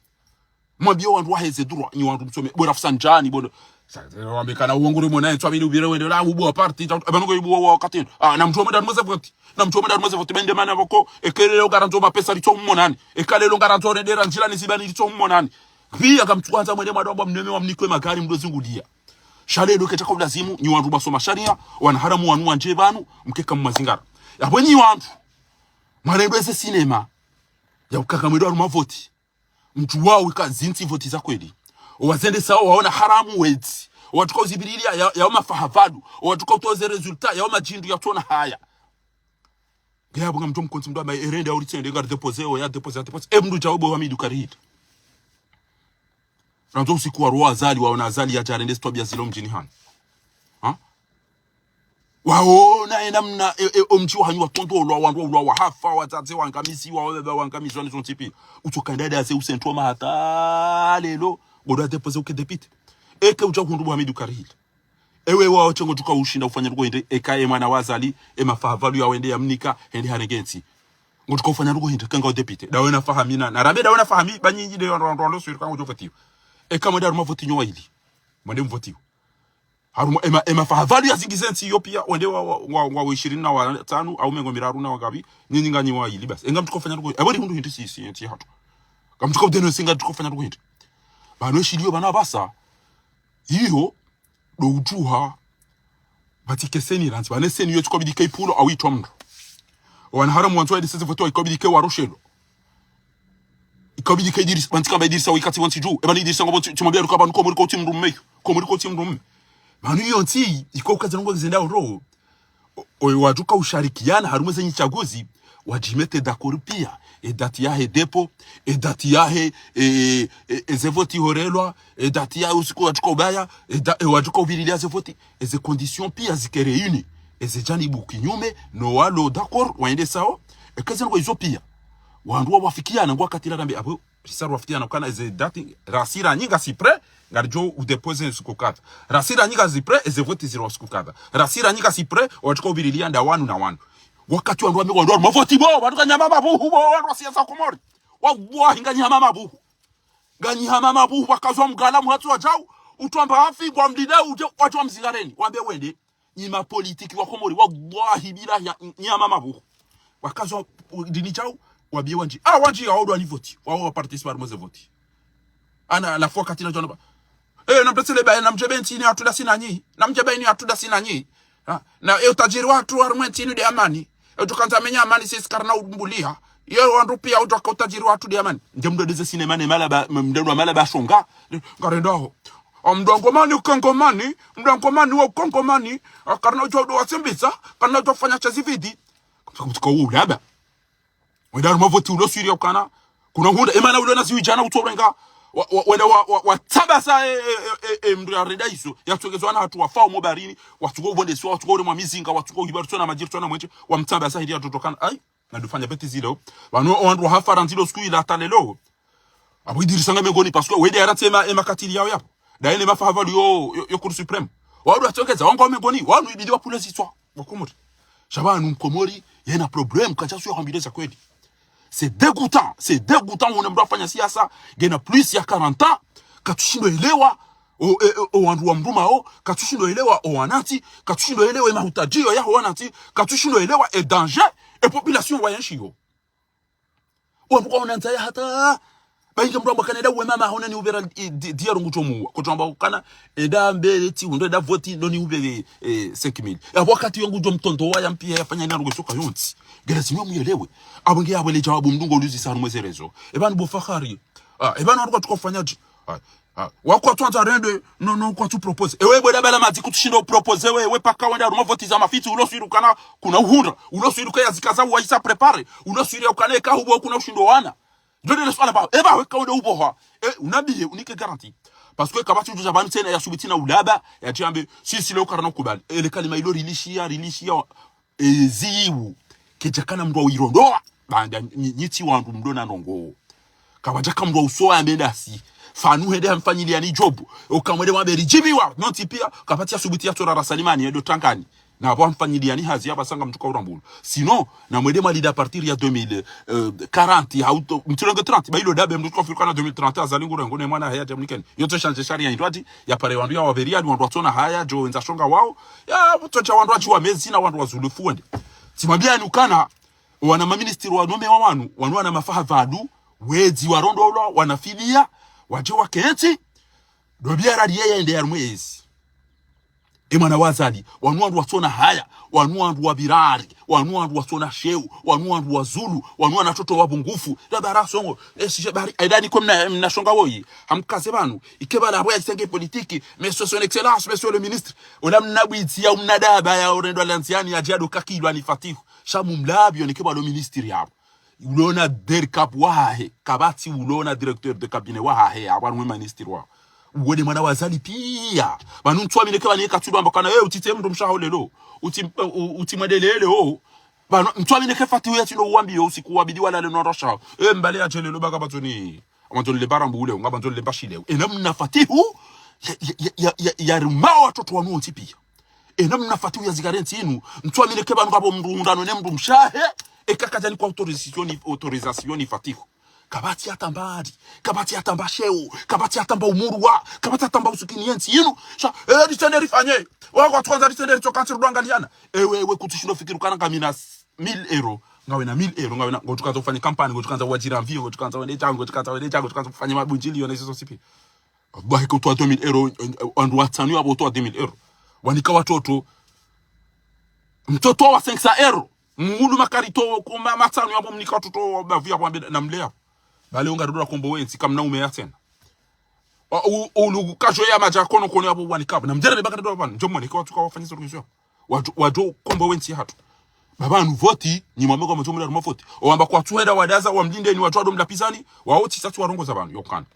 Mwambiye wandru waheze droit, nyi wandru msome, bo Rafsandjani, bo, sa, wambe kana uwo nguri mwana, ntsu abili ubire wende, la, ubuwa parti, djau, eba nongo ibuwa wakati, ah, na mdjuwa mwenda harumwa ze voti. Na mdjuwa mwenda harumwa ze voti, bende mana pvoko, eka lelo ngarandzo mapesa ritso mmonani. Eka lelo ngarandzo rendera ndjilani zibani ritso mmonani. Piya kamtsukwandza mwende mwadromba mneme wa mnikwe magari mdo zinguliya. Sha lelo ketsaka ulazimu, nyi wandru mwasoma sharia, wanaharamu wanu wandje pvanu, mkeka mmazingara. Yapvo nyi wandru, mwarendwe ze sinema, ya ukaka mwendo harumwa voti. Mdjuwawo ika zintsi voti za kweli. Owazendesao waona haramu wedzi. Owatsuka uzipvirilia ya, ya umafaha pvanu. Owatsuka utoze résultat ya umadjindru ya tsona haya. Nge yapvo ngamdjo mkontsi mdru amba erende au ritsende ngari déposer, oya déposer, ya déposer. E mdru djau bo Hamidu Karihita. Randzo usiku wa roho Azali, waona Azali yadja arende zitwabiya zilo mdjini hanu. Ha? Waona enamna, e, e, omdji wahanyu watrondolwa, wandru waulwa wahafa, wadzadze wangamiziwa, wababa wangamiziwa, nizo ntsi piya. Utsoka ndada ze usentoma hata lelo, ngodo ya déposer uke député. Eke udja uhundru bo Hamidu Karihita. Ewe wawo tsi ngodjo uka ushinda ufanya ndrongoo hindri, eka ye mwana wa Azali, ye mafahavalio ya wende ya mnika, hende harenge ntsi. Ngodjo uka ufanya ndrongoo hindri, eka ngawe député. Dawe na Fahami na, na Rabe dawe na Fahami, ba nyinyi nde wandru, wandru, wandru, suri, eka ngodjo votiwa. Eka mwende harumwa voti nyo wayili. Mwende mvotiwa. Harumwa, ye ma, ye mafahavalio ya zingize ntsi iyo pia, wende wa, wa, wa, wa ishirini na watsanu, au mengo miraru na wangapvi, nyinyi nganyi wayili basi. Enga mtsuka ufanya ndrongoo, ebo ni mndru hindri si, si, si hatru. Ngamtsuka udeno singa mtsuka ufanya ndrongoo hindri. Pvanu eshiliyo pvanu apvasa, iyo, ndo udjuha, pvatsi ke seni randzi, pvane seni iyo tsi kwabidi ke ipvulo, au itwa mndru. Wana haramu wandzo wa Idrissa Sefoto, ikabidi ke waroshelwa. Ikabidi ke Idrissa, pvantsi kamba Idrissa wikati wantsi dju. Eba ni Idrissa ngapvo tsi, tsimwambia luka pvanu ko mori ko tsi mdrume. Ko mori ko tsi mdrume. Pvanu iyo ntsi, iko uka ze ndrongoo zende oro. O, o, wadjo uka usharikiana harumwa ze nyitsaguzi, wadjimete d'accord pia. Ye date yahe dépôt, ye date yahe, e, e, e, ze voti horelwa, ye date yahe usiku wadjo uka ubaya, ye da, e, wadjo uka uvirilia ze voti, ye ze conditions pia zike réunies. Ye ze djanibu kinyume, no walo d'accord, waende sawa, eka ze ndrongoo izo pia. Wandru wa wafikiana, ngwa katila rambe, abo, risa rwafikiana ukana eze date, rasira nyinga si prêt, ngaridjo udéposer siku kadha. Rasira nyinga si prêt, eze voti zirwa siku kadha. Rasira nyinga si prêt, wadjo uka uvirilia nda wanu na wanu. Wakati wandru wambe wandru harumwa voti bo, wandru nganyi hama mabuhu bo, wandru wa siasa Komori. Wallahi nganyi hama mabuhu. Nganyi hama mabuhu, wakazi wa Mgala muhatsi wadjau, utwamba hafi, ngwa mlida udje, wadjau wa mzingareni. Wambe wende. Nyi ma politique wa Komori, wallahi billahi ya, nyi hama mabuhu. Wakazi wa, dini djau, wambie wandji. Ah, wandji ya wawo ndo wani voti. Wawo wa participer harumwa ze voti. Ana, la fois katila djona ba. Eh, na mtetsele ba, na mdjebe ntsi ini hatru ndasi nanyi. Na mdjebe ini hatru ndasi nanyi. Ha? Na, e, utadjiri wahatru harumwa entsi inu nde amani. E, utukandza menya amani sisi karina umbulia. Ye wandru pia udjo uka utadjiri wahatru nde amani. Nde mndru ndeze sinema ne mala ba, m-, mndru wa mala ba shonga. Ngarenda ho. A, mndru wa Ngomani uka Ngomani, mndru wa Ngomani wa uka Ngomani, a, karina udjo ndo watsimbisa, karina udjo ufanya sha zividi. Kutuka, kutuka ulaba. Wenda harumwa voti ulo swiri ya ukana. Kuna uhundra, emana ulo na ziwi djana utsorenga. Wa, wa, wenda wa, wa, watsambasa, e, e, e, e, e, mndru ya renda izo. Ya tsongezwa na hatru wafao mo baharini. Watsuka uvondeswa, watsuka uremwa mizinga, watsuka uhiba, tsona madjiri, tsona mwenje. Wamtsambasa hindri ya totokana. Ai, na ndufanya bêtise zilo. Pvanu o wandru wa hafa randzi lo siku ila hata lelo. Abo Idrissa nga mengoni, parce que wende yaratse ema, ema katili yao yapvo. Daye ne mafahavalio yo, yo, yo Cour suprême. Wandru watsongeza, wanga mengoni, wanu ibidi wapvule zitswa. Wa Komori. Sha pvanu Mkomori, yena problème, kadjasuya hwambileza kweli. C'est dégoûtant, c'est dégoûtant, wona mndru afanya siasa, ngena plus ya quarante ans, katsushindo elewa, o, e, e, o wandru wa mdrumao, katsushindo elewa o wanantsi, katsushindo elewa e mahutadjio yaho wanantsi, katsushindo elewa e danger, e population wayenshio. Wambuka unandza ya hata. Bayinge mndru amba kana enda uwe mama hona ni ubera, i, di, diaro ngutsomuwa. Kotsoamba ukana, enda mbele tsi, undo enda voti, no ni ubere, e, cinq mille. Ya wakati yongu djo mtondo wa ya mpia ya fanya ina rugo soka yontsi. Ngela zinyo muyelewe. Abo nge abo le djawabu mndru ngo luzi sanu mweze rezo. Eba ni bo Fahari. A, eba ni wandru kwatsuka ufanya dji. A, a, wakwatsuandza rende, no, no, kwatsu propose. Ewe bweda bala madzi kutsushindo upropose, we, we paka wende harumwa voti za mafitsi, ulo swiri ukana, kuna uhundra. Ulo swiri uka ya zikaza uwaisa préparer. Ulo swiri ya ukana eka hubo kuna ushindo wana. Ndo ndele swala ba, eba we ka wende uboha. E, unabihe, unike garantie. Parce que kapvatsi udjuza pvanu tsena ya subiti na ulaba, ya tsi ambe, si, si leo karina ukubali. Ele kalima ilo rilishia, rilishia, e, ziwu. Kedjakana mndru wa uyirondoa. Banda, nyi, nyi tsi wandru mdo na ndrongoo. Kapvadjaka mndru wa usowa ya menda si. Fanu hende hamfanyiliani djobu. Uka mwende mwambe ridjibiwa. Nontsi pia, kapvatsi ya subuti ya tsora rasalimani, yedo tangani. Na apvo hamfanyiliani hazi ya pvasa ngamtsuka urambulu. Sinon, na mwende mwalida à partir ya deux mille quarante, hauto, mtsironge trente, ba ilo dabe mndru tsuka fika na deux mille trente, Azali ngurengo ne mwana haya djamnikeni. Yotso shanje sharia hindru ati, ya pare wandru ya waveri, adi wandru watsona haya, djo wendza shonga wao, ya, mtsotsha wandru wadji wa mezi na wandru wa zulufu wende. Tsimwambiani ukana, wana maministri wa nome wa wanu, wanu wana mafaha pvanu, wedzi warondolwa, wana fidia, wadje wakentsi, ndo biara liye yende ya rumwezi. E mwana wa Azali, wanu wandru watsona haya, wanu wandru wa birari, wanu wandru watsona sheu, wanu wandru wa zulu, wanu wana toto wa bungufu, la bara songo, e sije bari, aidani ko mna, mna shonga woyi, hamkaze pvanu, ike bala apvo ya isenge politique, monsieur son excellence, monsieur le ministre, ola mna bwidzi ya mna daba ya orendo lanziani ya djado kakilwa ni Fatihu, sha mumlabi onike balo ministri yapvo. Ulona der cap wahahe, kapvatsi ulona directeur de cabinet wahahe, apvo harumwe ministri wa. Uwone mwana wa Azali pia. Pvanu ntsuamine ke pvanu ye katsudo amba kana, eh, utsitse mndru mshaho lelo. Utsi, u-, utsi mwadelele, oh. Pvanu, ntsuamine ke Fatihu ya tsino uwambiyo usiku wabidi walale no rashaho. Eh, mbale ya djelelo baka batsoni. Amandzoni le bara mbule, nga mandzoni le mbashile. Ena mna Fatihu, ya, ya, ya, ya, ya, yaruma watoto wanu wontsi pia. Ena mna Fatihu yazingare ntsi inu, mtsuamini ke pvanu ngapvo mndru undano ne mndru mshahe, eka kadjanikwa autorisation, autorisation ni Fatihu. Kapvatsi hata mbali, kapvatsi hata mba sheo, kapvatsi hata mba umurwa, kapvatsi hata mba usukini yentsi inu. Sha, eh, ritsende rifanye. Wako watsukandza ritsende ritsoka ntsi rudwangaliana. Ewe, ewe, kutsushindo fikiri ukana ngamina mille euros. Ngawe na mille euros, ngawe na, ngotsukandza ufanye kampani, ngotsukandza uwajira mvi, ngotsukandza wende django, ngotsukandza wende django, ngotsukandza ufanye mabundjili, yona izo zontsi pia. Wallahi, kutoa deux mille euros, eh, wandru watsanu yapvo utoa deux mille euros. Wanika watoto. Mtoto wa cinq cents euros. Mulu makarito, kuma matsanu yapvo mnika watoto wa bavu yapvo ambe na mlea. Bale unga rudura kombo wentsi, kamna ume ya tsena. O, u, ulu kajo ya madja kono kono yapvo wanika. Na mdjere ne baka rudura pvanu. Njo mwone, kwa tuka wafanya solution. Wadjo, wadjo kombo wentsi hatru. Baba nu voti, ni mwambe kwa mdjo mla ruma voti. Owamba kwatsuhenda wadaza, wamlinde ni wadjo ado mlapvizani, wao tsi satsi warongoza pvanu, yokana.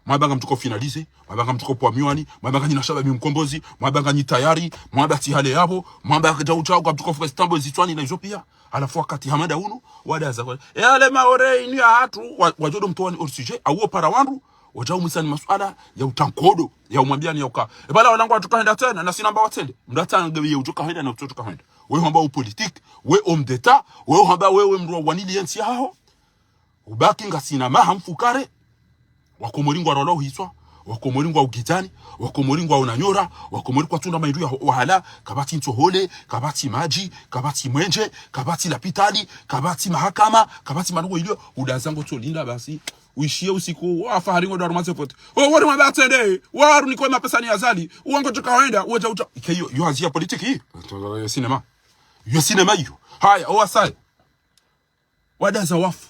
Mwamba ngamtsuko finaliser, mwamba ngamtsuko pvwa miwani, mwamba nganyi na shababi mkombozi, mwamba nganyi tayari, mwamba tsi hale yapvo, mwamba kadja utsao, ngamtsuko fuka stambo zitswani na izo pia. Halafu wakati hama nda unu, wadaza kwa. E ale Maore inu ya hatru, wa, wadjo ndo mtowani hors sujet, awo para wandru, wadja umwisani masuala ya utankodo, ya umwambiani ya uka. E bala wanangu watsuka henda tsena, na sina mba watsende. Mndru atsange ye utsuka henda na utsuka henda. We hamba u politique, we homme d'État, we hamba wewe mndru wa wanili yentsi yaho. Ubaki ngasina maha mfukare. Wakomori ngwa rolo hitswa, Wakomori ngwa ugizani, Wakomori ngwa unanyora, Wakomori kwatsunda maindru ya ho-, wahala, kapvatsi ntsohole, kapvatsi madji, kapvatsi mwenje, kapvatsi lapitali, kapvatsi mahakama, kapvatsi manugo ilio, udaza ngotsolinda basi. Uishie usiku, wa fahari ngo daru maze vote. O, wori mwabatsende, waru nikwe mapesa ni Azali, uwango tsuka wenda, uweja uta. Ike yo, yo hazi ya politiki, yo sinema. Yo sinema yo. Haya, owasaye. Wadaza wafu.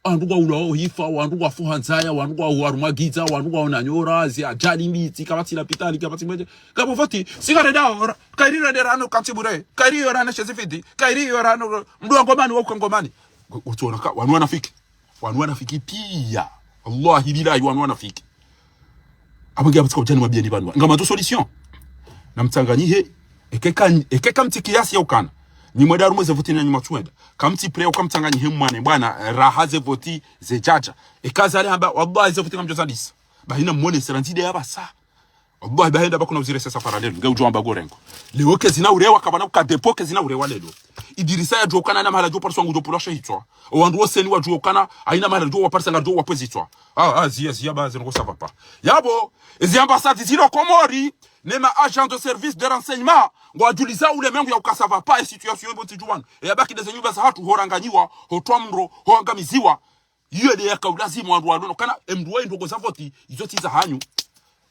Wandru ngwa ulwao hifa, wandru ngwa fuha ndzaya, wandru ngwa uharumwa giza, wandru ngwa unanyora, zi ajali mbitsi, kapvatsi lapitali, kapvatsi mwenje. Kapvo voti, sika reda ora, kairi rede rano kantsi bure, kairi yo rano shezifidi, kairi yo rano, mndru wa Ngomani, wa uka Ngomani. Ngo-, ngotsuona ka, wanu wanafiki. Wanu wanafiki pia. Wallahi billahi wanu wanafiki. Apvo ngiya pvutsika udjani mwabieni pvanu. Ngamtso solution. Na mtsanganyihe, ekeka, ekeka mtsi kiasi ya ukana. Ni mwenda harumwa ze voti na ni mwatsuenda. Kamtsi prêt uka mtsanganyihe mwane, bwana, raha ze voti ze djadja. Eka zale hamba, wallahi ze voti ngamdjo zalisa. Bahina mwone sera ndzide ya pvasa. Wallahi, bahenda bakuna uzire sesa parallèle, nge udjo amba gorengo. Leo ke zina urewa, kapvana uka dépôt ke zina urewa lelo. Idirisa yadjuwa ukana na mahala djo pariswa ngudjo pulwa shehitswa. O wandru woseni wadjuwa ukana, haina mahala djo waparisa ngadjo wapwezitswa. Ah, ah, ziya, ziya, ba, zinu ngo ça va pas. Yapvo, ezi ambassade zilo Komori, ne ma agents de service de renseignement, ngwadjuliza ulemengu ya uka ça va pas, e situation ibo tsidjuwanu. E yabaki ndeze nyumba za hatru, horanganyiwa, hotwa mro, hoangamiziwa. Iyo nde yaka ulazimu wandru wanono kana emndru wayi ndrongo za voti, izo tsi za hanyu.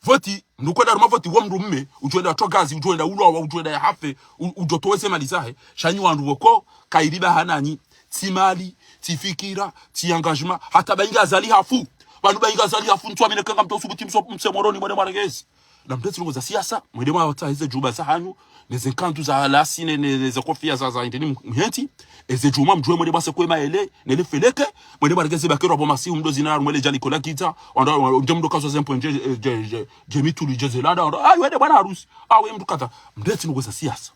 Voti, mndru kwenda harumwa voti, wo mndru mme, udjoenda twa gazi, udjoenda ulwawa, udjoenda ya hafe, u-, udjo toweze mali zahe. Sha nyi wandru woko, kairi ba hananyi, tsi mali, tsi fikira, tsi engagement, hata ba inga Azali hafu. Pvanu ba inga Azali hafu, ntsu amine kenga mtso subuti mso-, mse Moroni mwende mwaregezi. Na mtsi ndrongo za siasa, mwende mwatsahe ze djumba za hanyu, ne ze nkandu za halasi, ne, ne, ne ze kofia za, za indeni mhenti, eze djumba mdjuwe mwende mwase kwe maele, ne le feleke, mwende mwaregeze bakero apvo masihu mdo zina, mwele djali kola kita, wanda, wa-, nje mdo kazo ze mpo nje, nje, nje, nje mitulu, nje zelanda, wanda, ayi, wende bwana harusi, awe mndru kadha, mtsi ndrongo za siasa.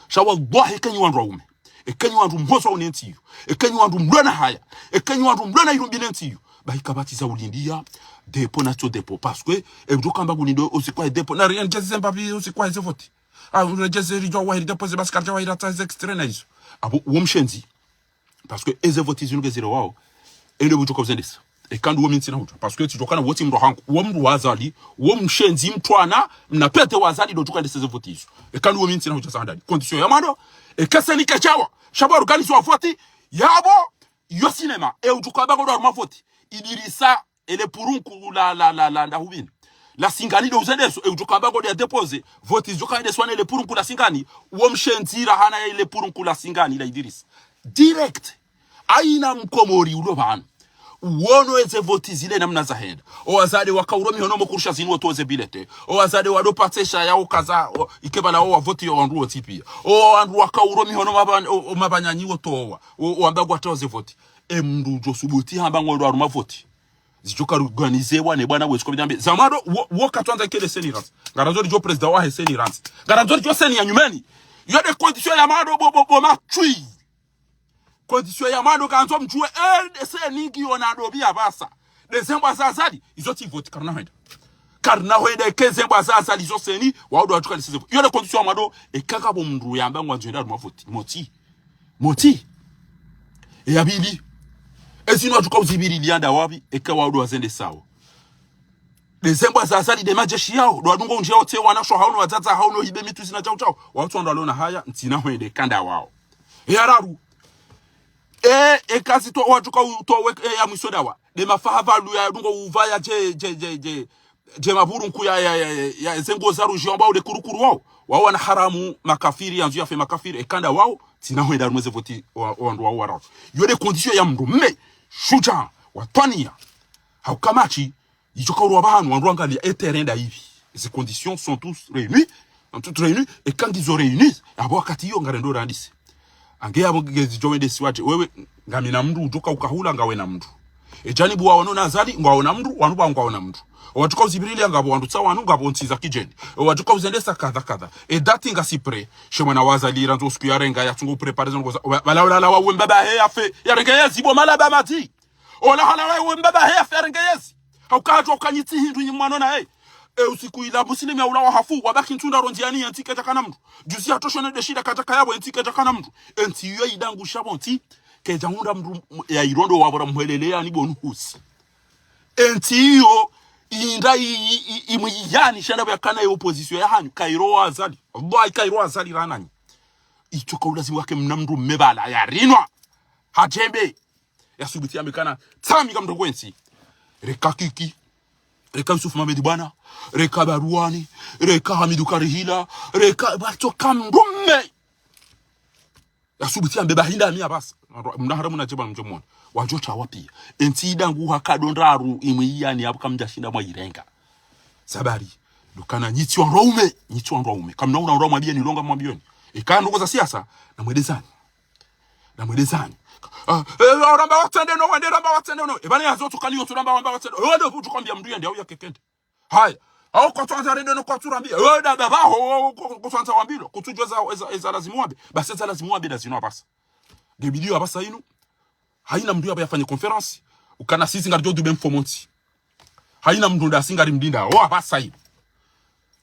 Sha wallahi, eka nyi wandru waume, eka nyi wandru mhoso une ntsi iyo, eka nyi wandru mlona haya, eka nyi wandru mlona irumbi ne ntsi iyo, bahi kapvatsi za ulindia, dépôt na tso dépôt, parce que, e, udjo kamba kulindo usiku wa dépôt, na rien, djezi zemba pvi usiku wa ze voti. Ah, ule djezi ridjo wahiri dépôt ze basi karidja wahiri hata ze extrait na izo. Apvo, uwo mshenzi. Parce que eze voti zinu ngezire wao. Ende budjo ka uzendesa. Eka ndu wo mi ntsina hudja. Parce que tsidjo kana wo tsi mndru hangu. Wo mndru wa Azali. Wo mshenzi mtwana. Mna pete wa Azali ndo djo ka endesa ze voti izo. Eka ndu wo mi ntsina hudja za handani. Condition ya mwando. Eka seni kedjawa. Sha pvo organiser wa voti. Yapvo. Yo sinema. E udjo ka ba ngo ndo harumwa voti. Idirisa. Ele purunku la, la, la, la, nda hubini. La Singani ndo uzendeso, e udjo kamba ngo nde ya déposer. Voti zidjo ka endeswa ne ele purunku la Singani. Uwo mshenzi ra hana ya ele purunku la Singani la Idirisa. Direct. Haina Mkomori ulo pvanu. Uwono eze voti zile namna zahenda. O wazade waka uro mihono mo kurusha zinu wotoze bilete. O wazade wado patsesha ya ukaza, o, ike pvala o wa voti yo wandru wontsi pia. O wandru waka uro mihono mapva-, o, o mapvanyanyi wotowa. O, o wamba ngwatoze voti. E mndru udjo subuti hamba ngo ndo harumwa voti. Zidjo ka organisewa ne bwana wetsi ko bidambe. Za mwando, wo, wo katswandza kele seni rantsi. Ngarandzo lidjo président wahe seni rantsi. Ngarandzo lidjo seni ya nyumeni. Yo nde condition ya mwando bo, bo, bo matswi. Condition ya mwando kandzo mdjuwe, eh, nde seni ngiyo na dobi ya pvasa. Nde zembwa za Azali, izo tsi voti karuna hwenda. Karina hwenda eka ze mbwa za Azali zo CENI, wao ndo watsuka lisize. Iyo nde condition ya mwando, eka ngapvo mndru yamba ngwandzo yende harumwa voti. Moti. Moti. Eya pvili. Ezinu watsuka uzipviri lianda wapvi, eka wao ndo wazendesao. Nde ze mbwa za Azali nde madjeshi yao, ndo wadungo undjia wontsi wanasho hao no wadzadze hao no hibe mitru zina chau chau. Wao tsi wandru walona haya, ntsina hwenda eka nda wao. Eya raru. E, eka zitso watsuka utowe, e, ya mwiso ndawa. Nde mafahavalu yadungo upvaya dje, dje, dje, dje, dje mapvurunku ya, ya, ya, ya, ya ze nguo za rudji wamba ule kurukuru wao. Wao wana haramu makafiri, yandzo yafe makafiri, eka nda wao, ntsina hwenda harumwa ze voti wa, wandru wao wararu. Iyo nde condition ya mndru mme, shudjaa, watwaniya. Hauka matsi, itsoka urwa pvanu, wandru wangalia, e terrain nda ipvi. Ces conditions sont tous réunies, sont toutes réunies, eka ngizo réunies, apvo wakati iyo ngarendo randise. Ange yapvo ngezidjo wende siwate, wewe, ngamina mndru, udjoka ukahula ngawe na mndru. E janibu wao no na Azali, ngwao na mndru, wanu pvao ngwao na mndru. Owatsuka uzipvirilia ngapvo wandru tsa wanu, ngapvo ntsi za kidjeni. Owatsuka uzendesa kadha kadha. E date ngasi prêt. She mwana wa Azali randzo usiku yarenga, yatsungo uprépare zo ngoza. Wa, wala, wala, wala, wawe mbaba he yafe, yarenge yezi bo malaba mati. Ola hala wawe mbaba he yafe, yarenge yezi. Hauka hadjwa ukanyitsi hindru nyi mwana na he. E usiku ila muslimi ya ulawa hafu, wabaki ntsu ndraro ndziani yentsi kedjakana mndru. Juzi yatosho ne ndeshida kadjaka yapvo yentsi kedjakana mndru. Entsi iyo idangusha pvo ntsi, kedjahundra mndru m-, ya irondo wapvora mhwelele yani bo nuhusi. Entsi iyo, inda i, i, i, imwi yani shanda pvo yakana ye opposition yahanyu, kairo wa Azali. Wallahi kairo wa Azali rananyi. Itsoka ulazimu wake mna mndru mme pvala, yarinwa. Hadjembe. Yasubuti yambe kana, tsami ka mndru kwe ntsi. Reka Kiki. Reka Yusuf Mohamed Bwana. Reka Baruani. Reka Hamidu Karihila. Reka, watsoka mndru mme. Yasubuti yambe bahinda mi apvasa. Mna haramu na djeba mdjo mwona. Wadjo tsawa pia. Entsi idanguha kado ndraru imwi yani apvo kamdjashinda mwairenga. Sabari. Ndo ukana nyi tsi wandru waume. Nyi tsi wandru waume. Kamna una wandru mwambieni, longa mwambieni. Eka ndrongo za siasa, na mwendezani. Na mwendezani. Ah, eh, oramba watsende no, wende ramba watsende no. E pvanu yazo tsukani yo tsuramba wamba watsende. Ewe ndo utsuka wambia mndru yende, au yakekende. Haya. Au kwatsuandza rende no kwatsurambia. Ewe dada pvaho, ko-, ko-, kwatsuandza wambilo. Kutsudjuwa eza, eza, eza lazimu wambe. Basi eza lazimu wambe ndazinu apvasa. Nde video apvasa inu. Haina mndru yapvo yafanye conférence. Ukana sisi ngaridjo dube mfomontsi. Haina mndru ndasi ngarimlindao apvasa inu.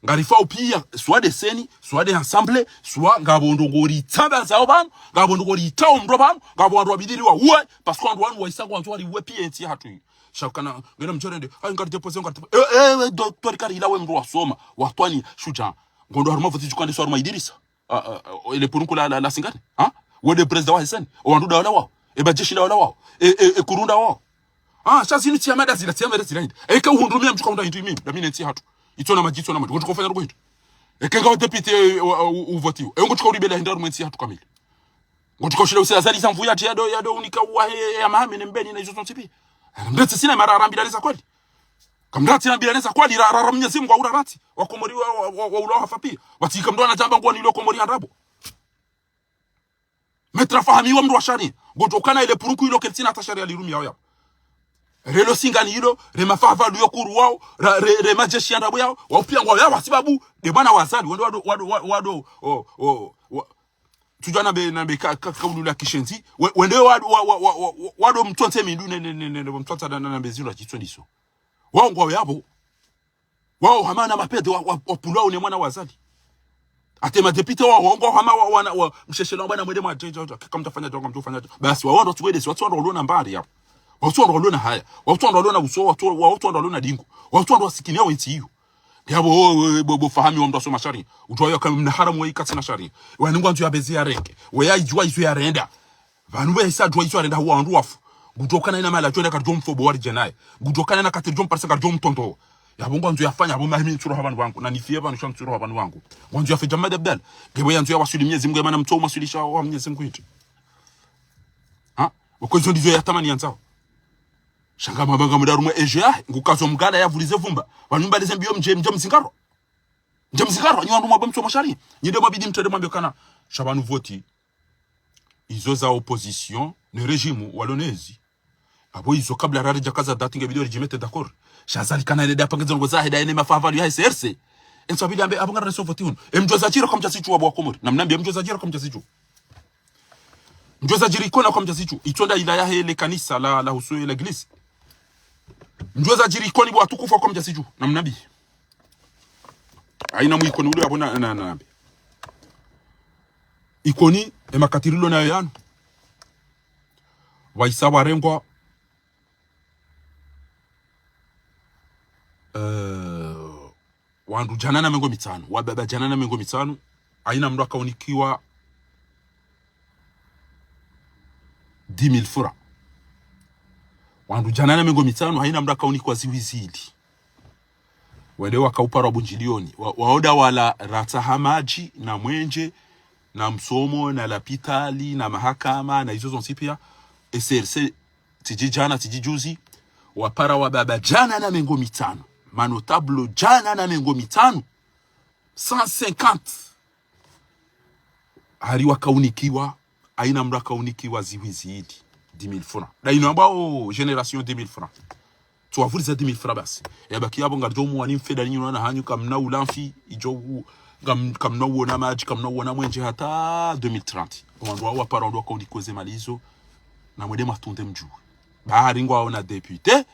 Ngarifao pia, soit nde CENI, soit nde Assemblée, soit ngapvo ndrongo ritsamba zao pvanu, ngapvo ndrongo ritsao mndru pvanu, ngapvo wandru wabidi riwauwe, parce que wandru wanu waisa ngwandzo wariuwe pia entsi yahatru iyi. Sha ukana, ngena mdjorende, ayi ngaridéposé, ngaridéposé. Eh, eh, we docteur Karihila we mndru wasoma, watwani, shudjaa. Ngondo harumwa voti djukande so harumwa Idirisa. Ah, ah, ah, ele purunku la, la, la singane. Ha? Wende président wa he CENI. Owandru nda wala wao. E madjeshi nda wala wao. E, e, e kuru nda wao. Ah, sha zinu tsi ya mada zila, tsi ya mada zila hindri. Eka uhundru mi ya mdjuka hundra hindri mimi, ndami ne ntsi yahatru. Itsona madji, itsona madji. Ngotsuka ufanya ndrongo hindri. Eka ngawe député, eh, wa, u, uvotiwa. E ngotsuka uribela hindri harumwa entsi yahatru kamili. Ngotsuka ushinda use Azali za mvu yatsi yado, yado unika uwahe ya Mahame ne Mbeni na izo zontsi pia. Mndru tsi sina mara arambilane za kweli. Kamndru tsi arambilane za kweli, ra, ra, ra Mnyezi Mngu aura ratsi. Wakomori wa, wa, wa, wa ulawa hafa pia. Watsi ika mndru anadjamba ngwani ilo Komori ya ndrabo. Maître Fahami wa mndru wa sharia. Ngotsuka na ile purunku ilo ketsina hata sharia lirumiao yapvo. Relo singani ilo, re mafahavalu yo kuru wao, ra, re, re madjeshi ya ndrabo yao, wao pia ngwao yapvo hasibabu, nde mwana wa Azali, wende wado, wado, wa, wado, o, o, wa, tsudjuwa nambe, nambe ka, ka, kaulu la kishenzi, we, wende wado, wa, wa, wa, wa, wado mtsontse mindru ne, ne, ne, ne, ne, mtsontsa na, na, nambe zindru la chitso ndiso. Wao ngwao yapvo. Wao hama na mapede wa, wa, wapvulwao ne mwana wa Azali. Hata e madéputé wao, wao ngwao hama wa, wa, wa, msheshelo wa bwana mwende mwa dje, dje, dje, kamtsufanya dje, kamtsufanya dje. Basi, wao ndo tsuwede, si, wao tsu ndo walona mbari yapvo. Wao tsu ndo walona haya. Wao tsu ndo walona uso, wao tsu, wao tsu ndo walona dingo. Wao tsu ndo wasikiniao entsi iyo. Yapvo, o, o, bo, bo Fahami wa mndru wasoma sharia. Utsuwa yo kamna haramu wa ikatsina sharia. Wanu ngwandzo ya bezi ya reke. We ya idjuwa izo ya renda. Pvanu pvwe isa djuwa izo arenda huwa wandru wafu. Ngudjo kana ina mala djo nda karidjo mfobo wari djenaye. Ngudjo kana ina katiri djo mparisa karidjo mtondo. Yapvo ngwandzo yafanya, yapvo mahimi ntsuro ha pvanu wangu. Na nifie pvanu sha ntsuro ha pvanu wangu. Ngwandzo yafe Djamadi Abdallah. Ngepvo yandzo yawaswili Mnyezi Mngu, yamana mtso umwaswilisha wa Mnyezi Mngu hindri. Ha? Wako izo ndizo yatamani yandzao. Sha ngamwamba ngamdru harumwa ejo yahe, ngukazo mgala yavulize vumba. Pvanu mbalize mbiyo mdje, mdje mzingaro. Mdje mzingaro, nyi wandru mwamba mtso mwa sharia. Nyi nde mwabidi mtrende mwambe kana. Sha pvanu voti. Izo za opposition, ne régime, walo nezi. Apvo izo kabla raridja kaza date ngebidi ridjimete d'accord. Sha Azali kana ele nda apanga ze ndrongo zahe nda ene mafahavalu ya he CRC. Entsu abidi ambe, apvo ngara neso voti hunu. E mdjuwa zadjiri kamdjazidjuwa bo Wakomori. Namnambie, mdjuwa zadjiri kamdjazidjuwa. Mdjuwa zadjiri Ikoni kamdjazidjuwa. Itsonda ila yahe le kanisa la, la husu la église. Mdjuwa zadjiri Ikoni bo watukufu kamdjazidjuwa. Namnambie. Haina mwi Ikoni ule yapvo na, na, nambe. Ikoni, e makati rilo nayo yanu. Waisa warengwa, eh, wandru djana na mengo mitsanu, wababa djana na mengo mitsanu, haina mndru akaunikiwa dix mille francs. Wandru djana na mengo mitsanu, haina mndru akaunikiwa zihwi zili. Wende wakaupara Bundjilioni. Wa, waoda wala ratsaha madji, na mwenje, na msomo, na lapitali, na mahakama, na izo zontsi pia. E C R C, tsidji djana, tsidji juzi, wapara wababa djana na mengo mitsanu. Manotable djana na mengo mitsanu. Cent cinquante. Hari wakaunikiwa, haina mndru akaunikiwa zihwi zili, dix mille francs. Nda inu amba o génération dix mille francs. Tsuwavuliza dix mille francs basi. Yabaki yapvo ngaridjo muwani mfe nda ninyi na hanyu kamna ulamfi, idjo u-, kam-, kamna uona madji, kamna uona mwenje hata deux mille trente. Wandru wawo wapara wandru wakaunikiwa ze mali izo, na mwende mwatunde mdjuwe. Bahari ngwaona député,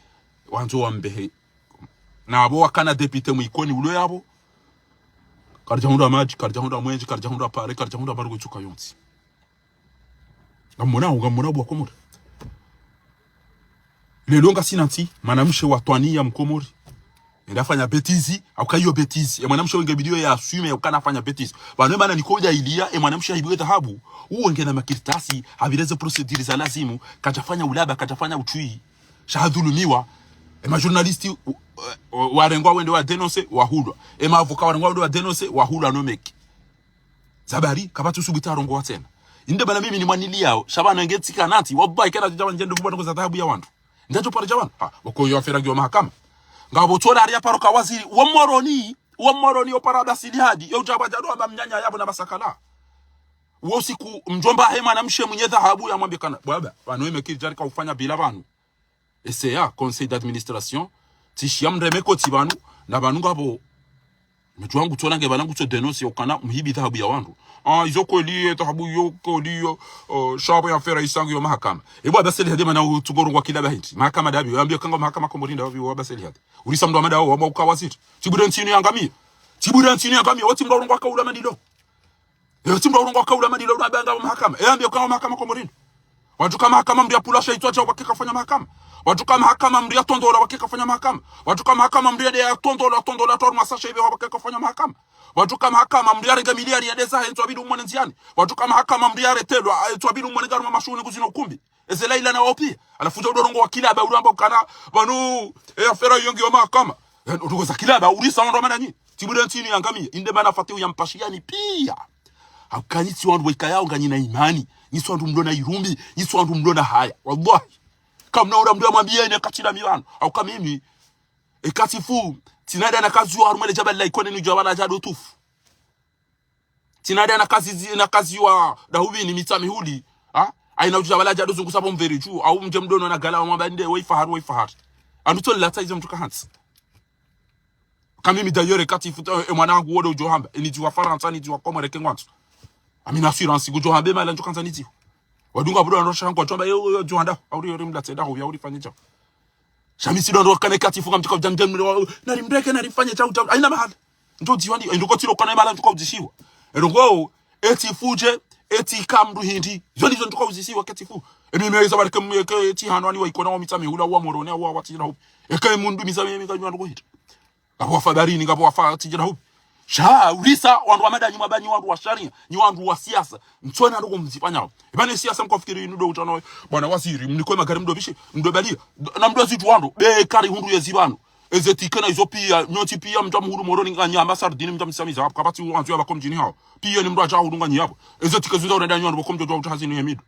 wandzo wambehe. Na apvo wakana député mwi Ikoni ulo yapvo. Karidja hundra madji, karidja hundra mwenje, karidja hundra pare, karidja hundra marugo itsuka yontsi. Ngamwona, ngamwona bo Wakomori. Lelo ngasina ntsi, mwanamshe wa twaniya Mkomori. Enda fanya bêtise, hauka iyo bêtise. E mwanamshe wenge bidiyo ya assume, hauka nafanya bêtise. Pvanu e mana nikoja iliya, e mwanamshe haibiwe dhahabu. Uwenge na makartasi, hapvire ze procédure za lazimu, kadjafanya ulaba, kadjafanya utswi. Sha hadhulumiwa. E ma journaliste, u-, u-, warengwa wende wa dénoncer, wahulwa. E ma avocat warengwa wende wa dénoncer, wahulwa no meki. Zabari, kapvatsi usubuti arongowa tsena. Inde mana mimi nimwaniliyao, sha pvanu nge tsika nantsi, wallahi kena djaba ndjende pvupva ndrongo za dhahabu ya wandru. Ndadjo paro dja wandru. Ha, woko yo affaire ngiyo mahakama. Ngapvo tsola hari ya paro ka waziri, wa Moroni, wa Moroni, yo para Abdasili Hadi, yo djaba djado amba mnyanya yapvo na basakala. Wo siku mdjomba he mwanamshe mwenye dhahabu yamwambe kana, bwaba, pvanu ime kiri djari ka ufanya bila pvanu. E C A, conseil d'administration, tsishiya mreme kotsi pvanu, na pvanu ngapvo, mdji wangu tsola nge pvala ngutso dénoncer ukana mhibi dhahabu ya wandru. Ah, izo kweli ye dhahabu yo kweli yo, oh, sha pvo ye affaire isa ngiyo mahakama. Ebo Abdasili Hadi mana utsugorongowa kila bahindi. Mahakama ndapvi, yambiyo kanga mahakama Komori ndapvi wa Abdasili Hadi. Urisa mndru wa mada wo, wamba uka waziri. Tsibure ntsi inu yangamia. Tsibure ntsi inu yangamia, wotsi mndru urongowa kaula madilo. Ewe tsi mndru urongowa kaula madilo, unabanga mahakama. E ambiyo kanga mahakama Komori ndo. Wandru ka mahakama mndru ya pula sha itswa djao wake kafanya mahakama. Wandru ka mahakama mndru ya tondola wake kafanya mahakama. Wandru ka mahakama mndru ya de ya tondola, tondola, tondola, masasha ibe wake kafanya mahakama. Wandru ka mahakama mndru ya renga miliari ya deza hentsu abidi umwone ndziani. Wandru ka mahakama mndru ya retelwa, hentsu abidi umwone ngaruma mashuhuni kuzino ukumbi. Eze laila na wao pia. Halafu udja udorongowa kilaba, uramba ukana, pvanu, e affaire iyo ngiyo mahakama. Yaani, urongoza kilaba, urisa wandru wa madanyi. Tsibure ntsi inu yangamia, inde mana fatihu ya mpashiyani pia. Hauka nyi tsi wandru weka yao nganyi na imani, nyi tsi wandru mlo na irumbi, nyi tsi wandru mlo na haya. Wallahi. Kamna ura mndru yamwambiye ne katsi la mi pvanu. Hauka mimi, e katifu, tsina nda na kazi yo harumwa le djabali la Ikoni ni djabala dja dotufu. Tsina nda na kazi zi-, na kazi wa Dahubini Mitsamihuli. Ha? Haina udjabala dja dozungusa pvo mvere dju. Au mdje mdono na gala wa mwamba nde, wa ifahari, wa ifahari. Anu tso lata izo mndru kahantsi. Ka mimi d'ailleurs katifu, eh, e mwana hangu wode udjo hamba. E nidjiwa Farantsa, nidjiwa Komori ke ngwandzo. Amina assurance kudjo hamba, e mala ndjo kandza nidjiwa. Wadunga budo andro shangu, wadjo hamba, yo, yo, djo handa. Auri, yo, rimlatse, dahu, ya, uri fanye djao. Sha mi tsi ndo ndo kana e katifu kamtsika udja mdje mle wa, nari mreke, nari mfanye djao, djao. Haina mahala. Ndjo djiwa ndi, ndjo kotsi lo kana e mala ndjo ka udzishiwa. Ero ngo, eti fuje, eti ka mndru hindri. Zo ndizo ndjo ka udzishiwa katifu. E mimi eza bareke mwe ke eti hanu ani wa Ikoni wa Mitsamihuli wa Moroni wa watsi na hupi. Eka e mndru Mitsamihuli mi kanywa ndro hindri. Ngapvo wafa barini, ngapvo wafa tsidjira hupi. Sha, urisa, wandru wa madanyi, mwabanyi, wandru wa sharia, nyi wandru wa siasa. Mtsona ndoko mzifanyao. Eba ne siasa mko fikiri inu ndo utano, bwana waziri, mnikwe magari mdo bishi, mdo balia, na mdo zitu wandru, be kari hundru ye zibano. Eze tike na izo pia, nyontsi pia, mdja muhulu Moroni nganyi hama sardine, mdja msamiza, kapvatsi wandzo ya bako mdjini hao. Pia ni mndru adja hulu nganyi yapvo. Eze tike zunza urenda nyi wandru, bako mdjo djwa utahazini hemidu.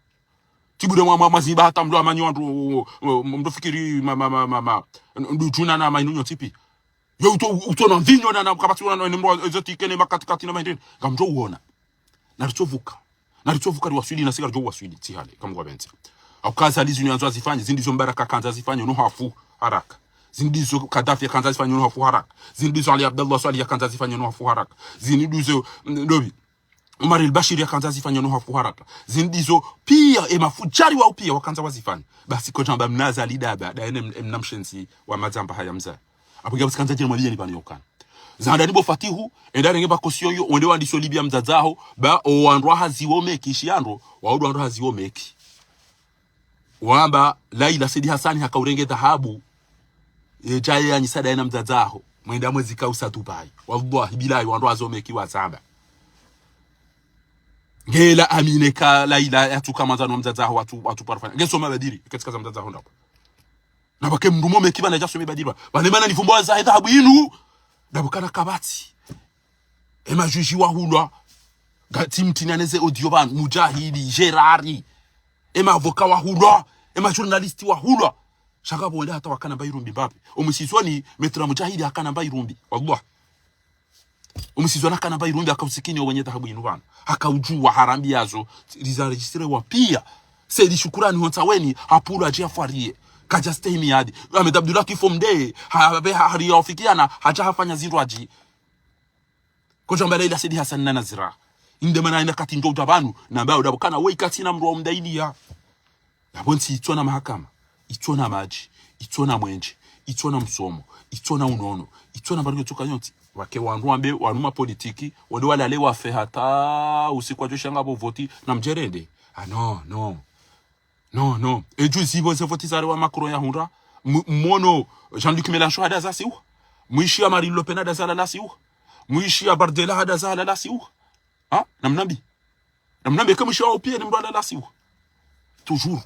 Tsibure mwa, mwa, mwaziba hata mndru amanyi wandru, mdo fikiri ma, ma, ma, ma, ma, mdo djuna na ma inu nyontsi pia. Yo uto, uto na mvinyo na, na kapvatsi wana na nemro, ezo tike ne makatikati na mahindini. Ngamdjo uona. Naritsovuka. Naritsovuka riwaswili na sika ridjo uwaswili, tsi hale, kamgwa bentse. Hauka Azali zinu yandzo azifanye, zindri zo Mbaraka kandza azifanye, no hafu haraka. Zindri zo Kadhafi yakandza azifanye, no hafu haraka. Zindri zo Ali Abdallah Swalihi yakandza azifanye, no hafu haraka. Zindri zo, mm, ndobi. Omar el-Bashir yakandza azifanye no hafu haraka. Zindri zo pia, e mafudjari wao pia wakandza wazifanye. Basi ko djamba mna Azali daba, da ene m-, emna mshenzi wa madzamba haya mza. Apvo ngiya busi kandza djeni mwabiyeni pvanu yokana. Za handani bo Fatihu, enda renge ba caution yo, wende wandise o Libya mdzadze waho, ba o wandru wa hazi wo Meki, ishi yandro, waudu wandru wa hazi wo Meki. Wamba, Laila Said Hassani haka urenge dhahabu, e, djaye yanyisa daye na mdzadze waho, mwenda mwezika usa Dubai. Wallahi, billahi, wandru wa hazi wo Meki wazamba. Ngela amine ka Laila yatsuka mwandzani wa mdzadze waho watsu, watsu parfana. Nge soma badiri, katika za mdzadze waho ndako. Na pvwake mndru mo Meki pvanu yadja some badiri pvanu. Pvanu mana nivumbo wa zahe dhahabu inu. Ndapvo kana kapvatsi. Ema juge wahulwa. Ngati mtini aneze audio pvanu. Mujahidi, Gerari. Ema avocat wahulwa. Ema journaliste wahulwa. Sha ngapvo wende hata wakana mba irumbi mbapvi. Omwisizwani, Maître Mujahidi hakana mba irumbi. Wallah. Omwisizwani hakana mba irumbi, haka usikini owenye dhahabu inu pvanu. Haka udjuwa harambi yazo, liza enregistré wa piya. Said Shukurani ho Ntsaweni, hapvulwa hadji hafwariye. Kadja stehi miyadi. Ahmed Abdullah Kifo Mdee, ha, be, ha, hari ya ufikiana, hadja hafanya zindru hadji. Kodja mba Laila Said Hassani na Nazira. Inde mana ina kati ndjo udja pvanu, na mba udapvo kana we ikati na mndru wa umdailia. Yapvo ntsi itsona mahakama, itsona madji, itsona mwenje, itsona msomo, itsona unono, itsona mbari yotsoka yontsi. Pvwake wandru wambe, wanu ma politiki, wende walale wafe hata usiku wadjo sha ngapvo voti, na mdjerende. Ah, non, non. Non, non. E juzi pvo ze voti zale wa Macron yahundra, m-, mwono Jean-Luc Mélenchon hadaza siwa. Mwishiya Marine Le Pen hadaza lala siwa. Mwishiya Bardella hadaza lala siwa. Ha? Namnambi. Namnambi eka mwishiya wao piya ni mndru alala siwa. Toujours.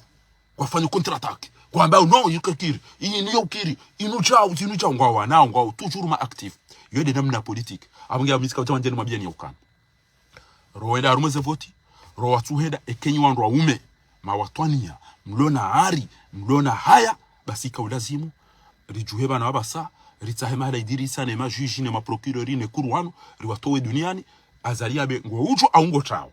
Kwafanya contre-attaque. Kwamba, non, yukakiri. Inu yukiri. Inu djau, inu djau. Ngwawo, nao, ngwawo. Toujours ma actif. Yo nde namna politique. Apvo nge amitsika uta wandjeni mabiyani ya ukana. Ro wenda harumwa ze voti, ro watsuhenda, eka nyi wandru waume, mawatwaniya, mlo na ari, mlo na haya, basi ika ulazimu, ridjuhe pvanu wapvasa, ritsahe mahala Idirisa ne ma juge ne ma procureur ne kuru wanu, riwatowe duniani, Azali yabe ngo udjo au ngo tawo.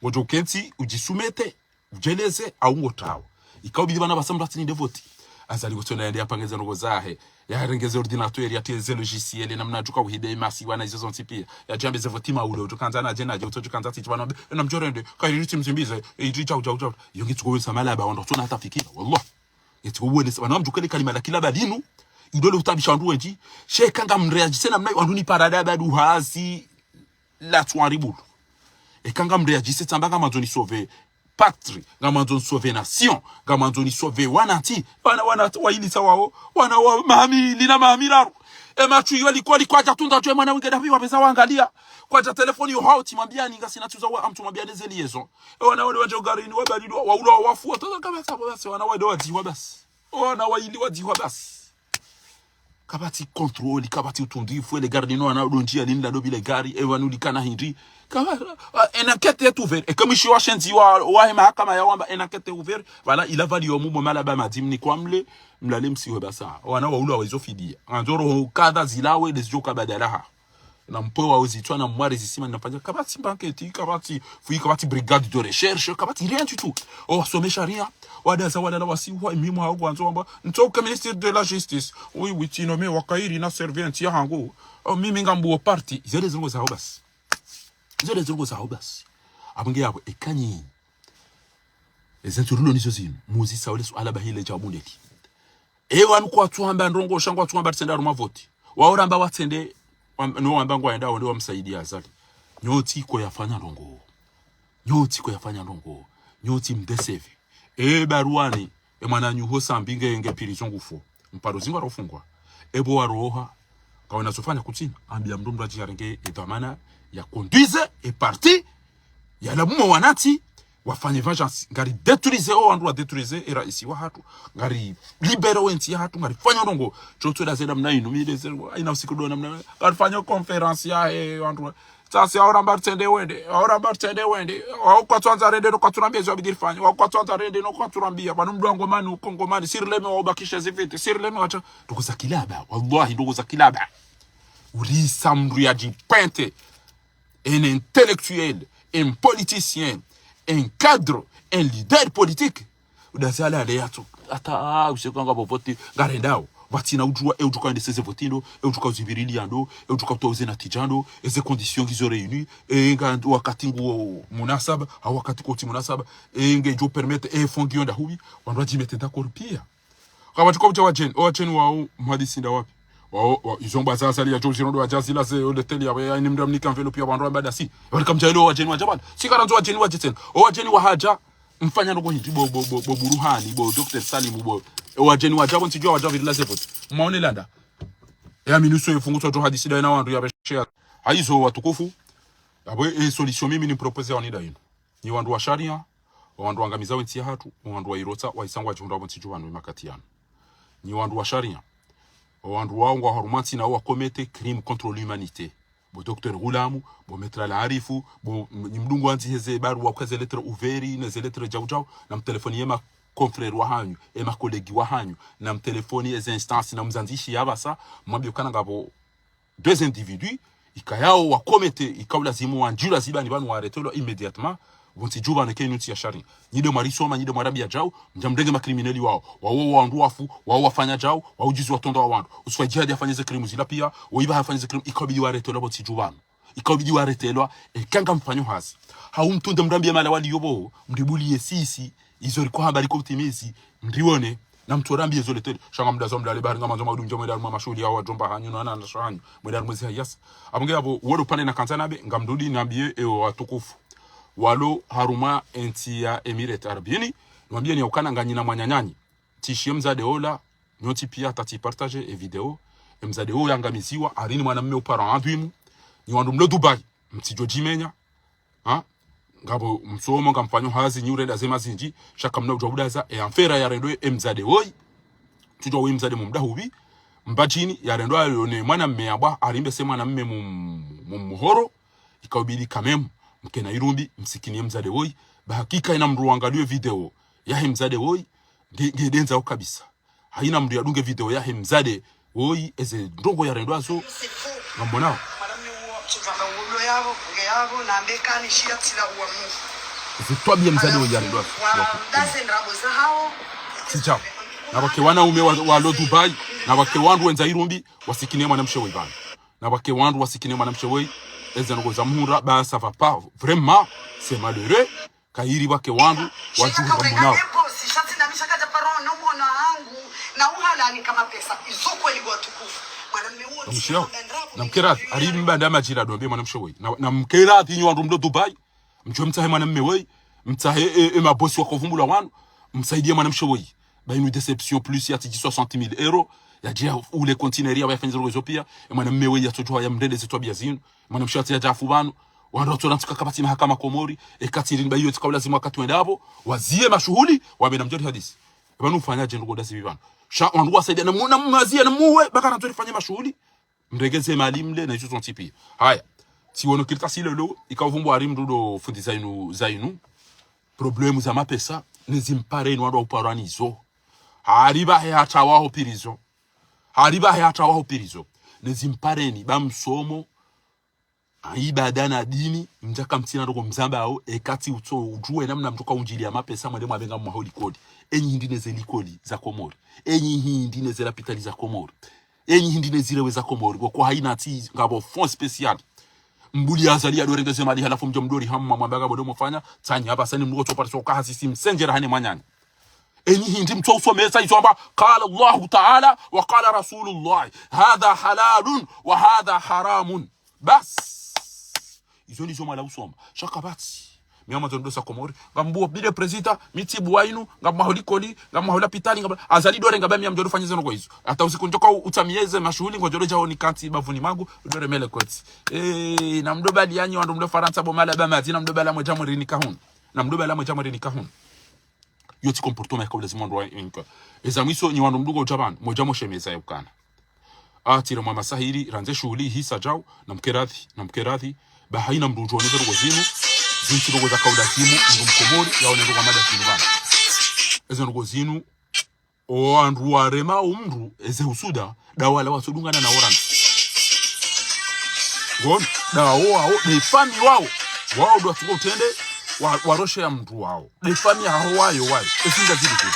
Ngodjo ukentsi, udjisumete, udjeleze, au ngo tawo. Ika ubidi pvanu wapvasa mndru atsininde voti. Azali kutsona yende yapangeze ndrongo zahe. Yarengeze ordinateur, yateze logiciel, namna djuka uhide imasi, wana izo zontsi piya. Yadjambe ze voti maule, udjukandza na djena, dje utsodjukandza tsi, pvanu, na mdjorende, kayiri tsi mzimbize, e, idji djau, djau, djau. Yo ngitsuko wensa malaba, wandru watsona hata fikira, wallah. Ngitsuko wensa, pvanu mdjukele kalima la kilaba linu, idole utabisha wandru wendji, sha eka ngamreagise namna, wandru ni parada badu hazi, la tsuaribulu. Eka ngamreagise tsamba ngamandzo ni sauver patrie, ngamandzo ni sauver nation, ngamandzo ni sauver wanantsi. Wana, wana, wayili sa wao, wana wa maha mili na maha miraru. E matsu yo liko, liko adja tunda djo e mwana winge dapvi wapveza wangaliya. Kwadja telefoni yo hao tsimwambiani ngasina tsuza wa amtsu mwambiani ze liaison. E wana wale wadja garini, wabalilwa, waulwa, wafu, watoza kama sabo basi, wana wale wadzihwa basi. Wana wayili wadzihwa basi. Kapvatsi contrôle, kapvatsi utundifu, ele gari linu wana udondjia linu la dobi le gari, e wanu likana hindri. Kama, ah, une enquête est ouverte. Eka mwishiya washenzi wa, wahe mahakama yawamba, une enquête est ouverte. Voilà, il a fallu yo mumo malaba madzimni kwamle, mlale msiwe basa. Wana waulwa wezo fidiya. Ngandzo roho kadha zilawe, lezidjo kabadalaha. Na mpwe wa uzitswa na mwari zisima na panja. Kapvatsi mba enquête, kapvatsi, fuyi kapvatsi brigade de recherche, kapvatsi rien du tout. O, wasomesha rien. Wadaza walala wasiwa, mimi hao kwanza wamba, ntsoka ministre de la justice. Oui, oui, tsi nommé wa kayiri na servante ya hangu. O, mimi ngambuwo parti. Izo nde zindrongo zaho basi. Izo nde zindrongo zaho basi. Apvo nge yapvo, eka nyi. Eze ntsurulo nizo zinu. Muzisa wale suala bahile djabu ndeli. E wanu kwatsuhamba ndrongo, sha ngwatsuhamba ritsende harumwa voti. Wao ramba watsende, wam-, no wamba ngwaenda wende wamsaidia Azali. Nyontsi ko yafanya ndrongo. Nyontsi ko yafanya ndrongo. Nyontsi mdécevé. E baruwani, e mwananyu ho Sambi nge, nge prison ngufo. Mparo zingwa rofungwa. E bo waroha. Kawena zofanya kutsina. Ambiya mndru mndru adji yarenge e dhwamana ya conduise e parti. Yala mumo wanantsi, wafanye vengeance. Ngari détruise o wandru wa détruise e raisi wahatru. Ngari libéré o entsi yahatru, ngari fanya ndrongo. Tsotso da zeda mna inu, mi de zeda, ina usiku do namna. Ngari fanya conférence ya, e, wandru. Tsasi, aora mba ritsende wende, aora mba ritsende wende. Wao kwatsuandza rende, no kwatsurambiya zo abidi rifanye. Wao kwatsuandza rende, no kwatsurambiya. Pvanu mndru wa Ngomani, uko Ngomani. Siri leme wao bakishe ziviti. Siri leme watsha. Ndrongo za kilaba. Wallahi, ndrongo za kilaba. Ulisa mndru yadjipwente. Un intellectuel, un politicien, un cadre, un leader politique. Udazi ale ale yatsu. Hata, ah, usiku ngapvo voti, ngarendao. Pvatsina udjuwa, e udjuka wendese ze voti ndo, e udjuka uzipviriliya ndo, e udjuka utowa uze natija ndo, eze conditions ngizo réunies, e nga wakati nguwo munasaba, ha wakati kotsi munasaba, e ngedjo permettre, e fonds ngiyo nda hupvi, wandru wadjimete d'accord piya. Kapvatsi ko udja wadjeni, o wadjeni wao, mhadisi nda wapvi. Wa, wa, izo mbwa za Azali yadjo zinu ndo wadja zilaze, yo leteli ya, ya, ni mndru amnika enveloppe ya wandru wamba dasi. Wali kamdja ilo wadjeni wadja bana. Si karandzo wadjeni wadje tsena. O wadjeni wahadja, mfanya ndrongo hindri bo, bo, bo, bo Buruhani, bo Docteur Salim, bo. O wadjeni wadja bo ntsidjuwa wadja virilaze vote. Mwaone landa. Ya minuso ye fungu tso hadisi dawe na wandru ya beshe ya. Hayizo watukufu. Yapvo, e solution mimi ni propose ya wanida yinu. Nyi wandru wa sharia, o wandru wangamiza we ntsi yahatru, o wandru wa irotsa, wa isangwa djihundra bo ntsidjuwa no makati yanu. Nyi wandru wa sharia, o wandru wao ngwa harumwa ntsi na wa commettre crime contre l'humanité. Bo Docteur Ghulamu, bo Maître Al Arifu, bo m-, nyi mdungu wandzi heze barua kwa ze lettre ouverte, ne ze lettre djau djau, na mtelefoni ye ma confrères wahanyu, e ma collègues wahanyu, na mtelefoni eze instances, na mzandzishi ya pvasa, mwambie ukana ngapvo deux individus, ikayao wa commettre, ikao lazimu wandjilwa zibani pvanu waretelwa immédiatement, bo ntsidjuwa ne kenu ntsi ya sharia. Nyi nde mwarisoma, nyi nde mwarambia djau, mdja mrenge ma criminels wao, wao wandru wafu, wao wafanya djau, wao ujuzi wa tonda wa wandru. Uswa djihadi afanye ze crime zila pia, o iba hafanye ze crime, ikabidi waretelwa bo ntsidjuwa. Ikabidi waretelwa, e, kanga mfanyo hazi. Hau mtunde mrambie mala wali yobo, mribulie sisi, izo riko hamba riko utimizi, mrione, na mtsorambie zo leteli. Sha ngamdazo mdale bahari ngamandzo maudu mdja mwenda harumwa mashuhuli ya wadjomba hanyu, no wana na shahanyu, mwenda harumwa ezi hayasi. Apvo nge yapvo, wodo pvane na kandza nabe, ngamdudi nambie, e, o watukufu. Walo harumwa entsi ya Emirates Arabini, nwambie ni ya ukana nganyina mwananyanyi. Tishiye mzade ola, nyontsi pia hata tsi partager e video. E mzade ola yangamiziwa, harini mwanamme upara adhimu. Nyi wandru mlo Dubai, mtsidjo djimenya. Ha? Ngapvo msomo, ngamfanyo hazi, nyi urenda zema zindji, sha kamna udja udaza, e amfera yarendwa e mzade woyi. Tsudjuwa we mzade mumdahubi. Mbadjini, yarendwa yo ne mwanamme yabwa, harimbe se mwanamme mum-, mumuhoro. Ikaubidi kamemu, mkena irumbi, msikiniye mzade woyi. Ba hakika ina mndru wangaliwe video yahe mzade woyi, nge, nge dendza wo kabisa. Haina mndru yadunge video yahe mzade woyi, eze ndrongo yarendwa zo. Ngamwonao. Eze twabiya mzade woyi yarendwa zo. Tsi djao. Na pvwake wanaume wa, walo Dubai, na pvwake wandru wendza irumbi, wasikiniye mwanamshe woyi pvanu. Na pvwake wandru wasikiniye mwanamshe woyi, eze ndrongo za muhundra, ba ça va pas, vraiment, c'est malheureux. Kayiri pvwake wandru wadjuhundra mwanao. Namshiao, namkeradhi, hari mbanda madjira dombe mwanamshe woyi. Na, namkeradhi nyi wandru mlo Dubai, mdjuwe mtsahe mwanamme woyi, mtsahe e, e mabosi wakovumbulwa wanu, msaidiye mwanamshe woyi. Ba inu déception plus ya tiji soixante mille euros, yadje ya ule conteneur ya yafanye ze ndrongo zo pia, e mwanamme woyi yatsodjuha yamrende ze twabiya zinu, mwanamshe yatsi yadja afu pvanu, wandru watsola ntsika kapvatsi mahakama Komori, e katsi rini ba iyo tsika ulazimu wakati wenda apvo, waziye mashuhuli, wambe namdjori hadisi. E pvanu ufanya dje ndrongo dazi pvi pvanu. Sha wandru wasaidiya na mu-, na mwaziye na muwe, ba karandzo rifanye mashuhuli. Mregeze mali mle na izo zontsi pia. Haya. Tsiwono kartasi lolo, ikauvumbwa hari mndru ndo fundi zainu, zainu. Problème za mapesa, ne zimpareni wandru wauparwa nizo. Hari pvahe hata waho prison. Hari pvahe hata waho prison. Ne zimpareni, ba msomo, a ibada na dini, mdjaka mtsina ndrongo mzambao, e katsi utso udjuwe namna mdjoka undjiliya mapesa, mwende mwabenga mwaho likoli. Enyi hindri ne ze likoli za Komori. Enyi hindri ne ze lapitali za Komori. Enyi hindri ne zirewe za Komori, ngoko haina tsi ngapvo fonds spécial. Mbuli Azali yadorenge ze mali halafu mdjo mdori hamwa mwamba ngapvo ndo mofanya, tsanyi hapvasa ni mdru otsoparisa uka hasisi msendjera hane mwananya. Enyi hindri mtso usomesa izo amba, قال الله تعالى وقال رسول الله. هذا حلال وهذا حرام. Bas. Izo ndizo mwala usoma. Sha kapvatsi. Mi amwandzo ndosa Komori. Ngambuwo bile prezida, mi tsibuwa inu, ngamwaho likoli, ngamwaho lapitali, ngam-, Azali dorenga ba mi amdjo fanyiza ndrongo izo. Hata usiku ndjoka u-, utsamiyeze mashuhuli ngodjo djao ni kantsi bavuni mangu, udore mele kotsi. Eh, namdo bali yanyi wandru mdo Farantsa bo mala ba madzi, namdo bala mwedja mwerini kahunu. Namdo bala mwedja mwerini kahunu. Iyo tsi comportement yaka ulazimu wandru wa inka. Eza mwiso nyi wandru mdungo udja pvanu, modja moshemeza ya ukana. Atire mwa masahiri, randze shuhuli, hisa djau, namkeradhi, namkeradhi. Ba haina mndru udjo ne ze ndrongo zinu, zintsi ndrongo zaka ulazimu, mndru mkomori, yaone ndrongo mada zinu pvanu. Eze ndrongo zinu, o wandru warema o mndru, eze husuda, da wala watsodungana na orani. Ngono, da wao, wao, de fami wao, wao ndo watsuko utrende, wa, waroshe ya mndru wao. De fami yaho wayo, wayo. Ezinga zili zili.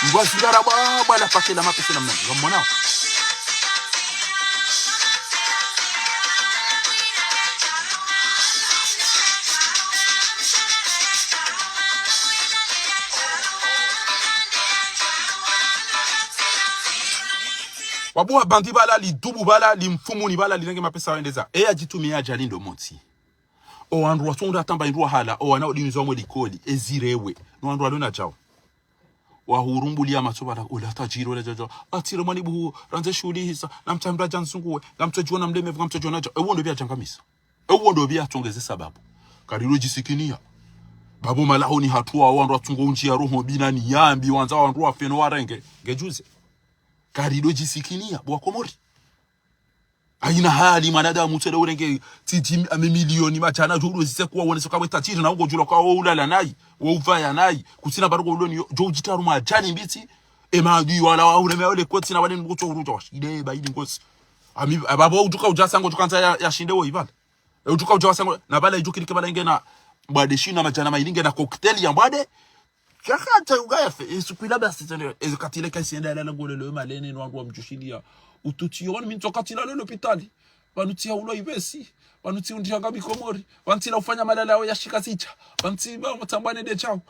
Ngwa zingara bwa, bwa la pakela mapesa na mnani. Ngamwonao. Abu wa bandi bala, lidubu bala, limfumuni bala, lirenge mapesa wendeza. Eya djitumia ajali ndo montsi. O wandru watsonda tamba indru wahala, o wana odimizwa mwe likoli, ezirewe. No wandru walo na djao. Wahurumbulia matso bala, ula tajiri, ula djadja. Atire mwani buhu, randze shuhuli hisa, na mtsamda dja nsunguwe, na mtsodjiona mlemevu, na mtsodjiona dja. Ewo ndo pvia djangamisa. Ewo ndo pvia tsongeze sababu. Karido djisikinia. Babo malahoni hatuwa wandru watsungo undjia roho bina ni yambi, wandza wandru wafe no warenge. Ngedjuze. Karido djisikinia, bo wa Komori. Haina hali mwanadamu tsele urenge tsidji ame milioni madjana djo udo zise kuwa wone soka we tajiri na ungo djula kwa wo ulala nayi, wo uvaya nayi, kutsina barugo uloni yo, djo udjitaru madjani mbitsi, ema adui wala wa ureme wale koti na wale ngutso urudja washinde ba ili ngosi. Ami, ababo udjuka udjasa ngo djuka ndza ya, ya shinde wo ibala. E udjuka udja wasa ngo, na bala idjukiri ke bala ingena, mbwade shina madjana mayili ingena cocktail ya mbwade, kakata ugaya fe, e suku ila basi tsende, e katile kasi enda yala ngolelo, e malene, no wandru wamdjushilia. Ututsi yo, wanu mi ntso katila lolo lopitali. Wanu tsi ya ulwa ivesi. Wanu tsi undria nga mikomori. Wanu tsi la ufanya malala yao ya shika zicha. Wanu tsi ba mutambane de chao.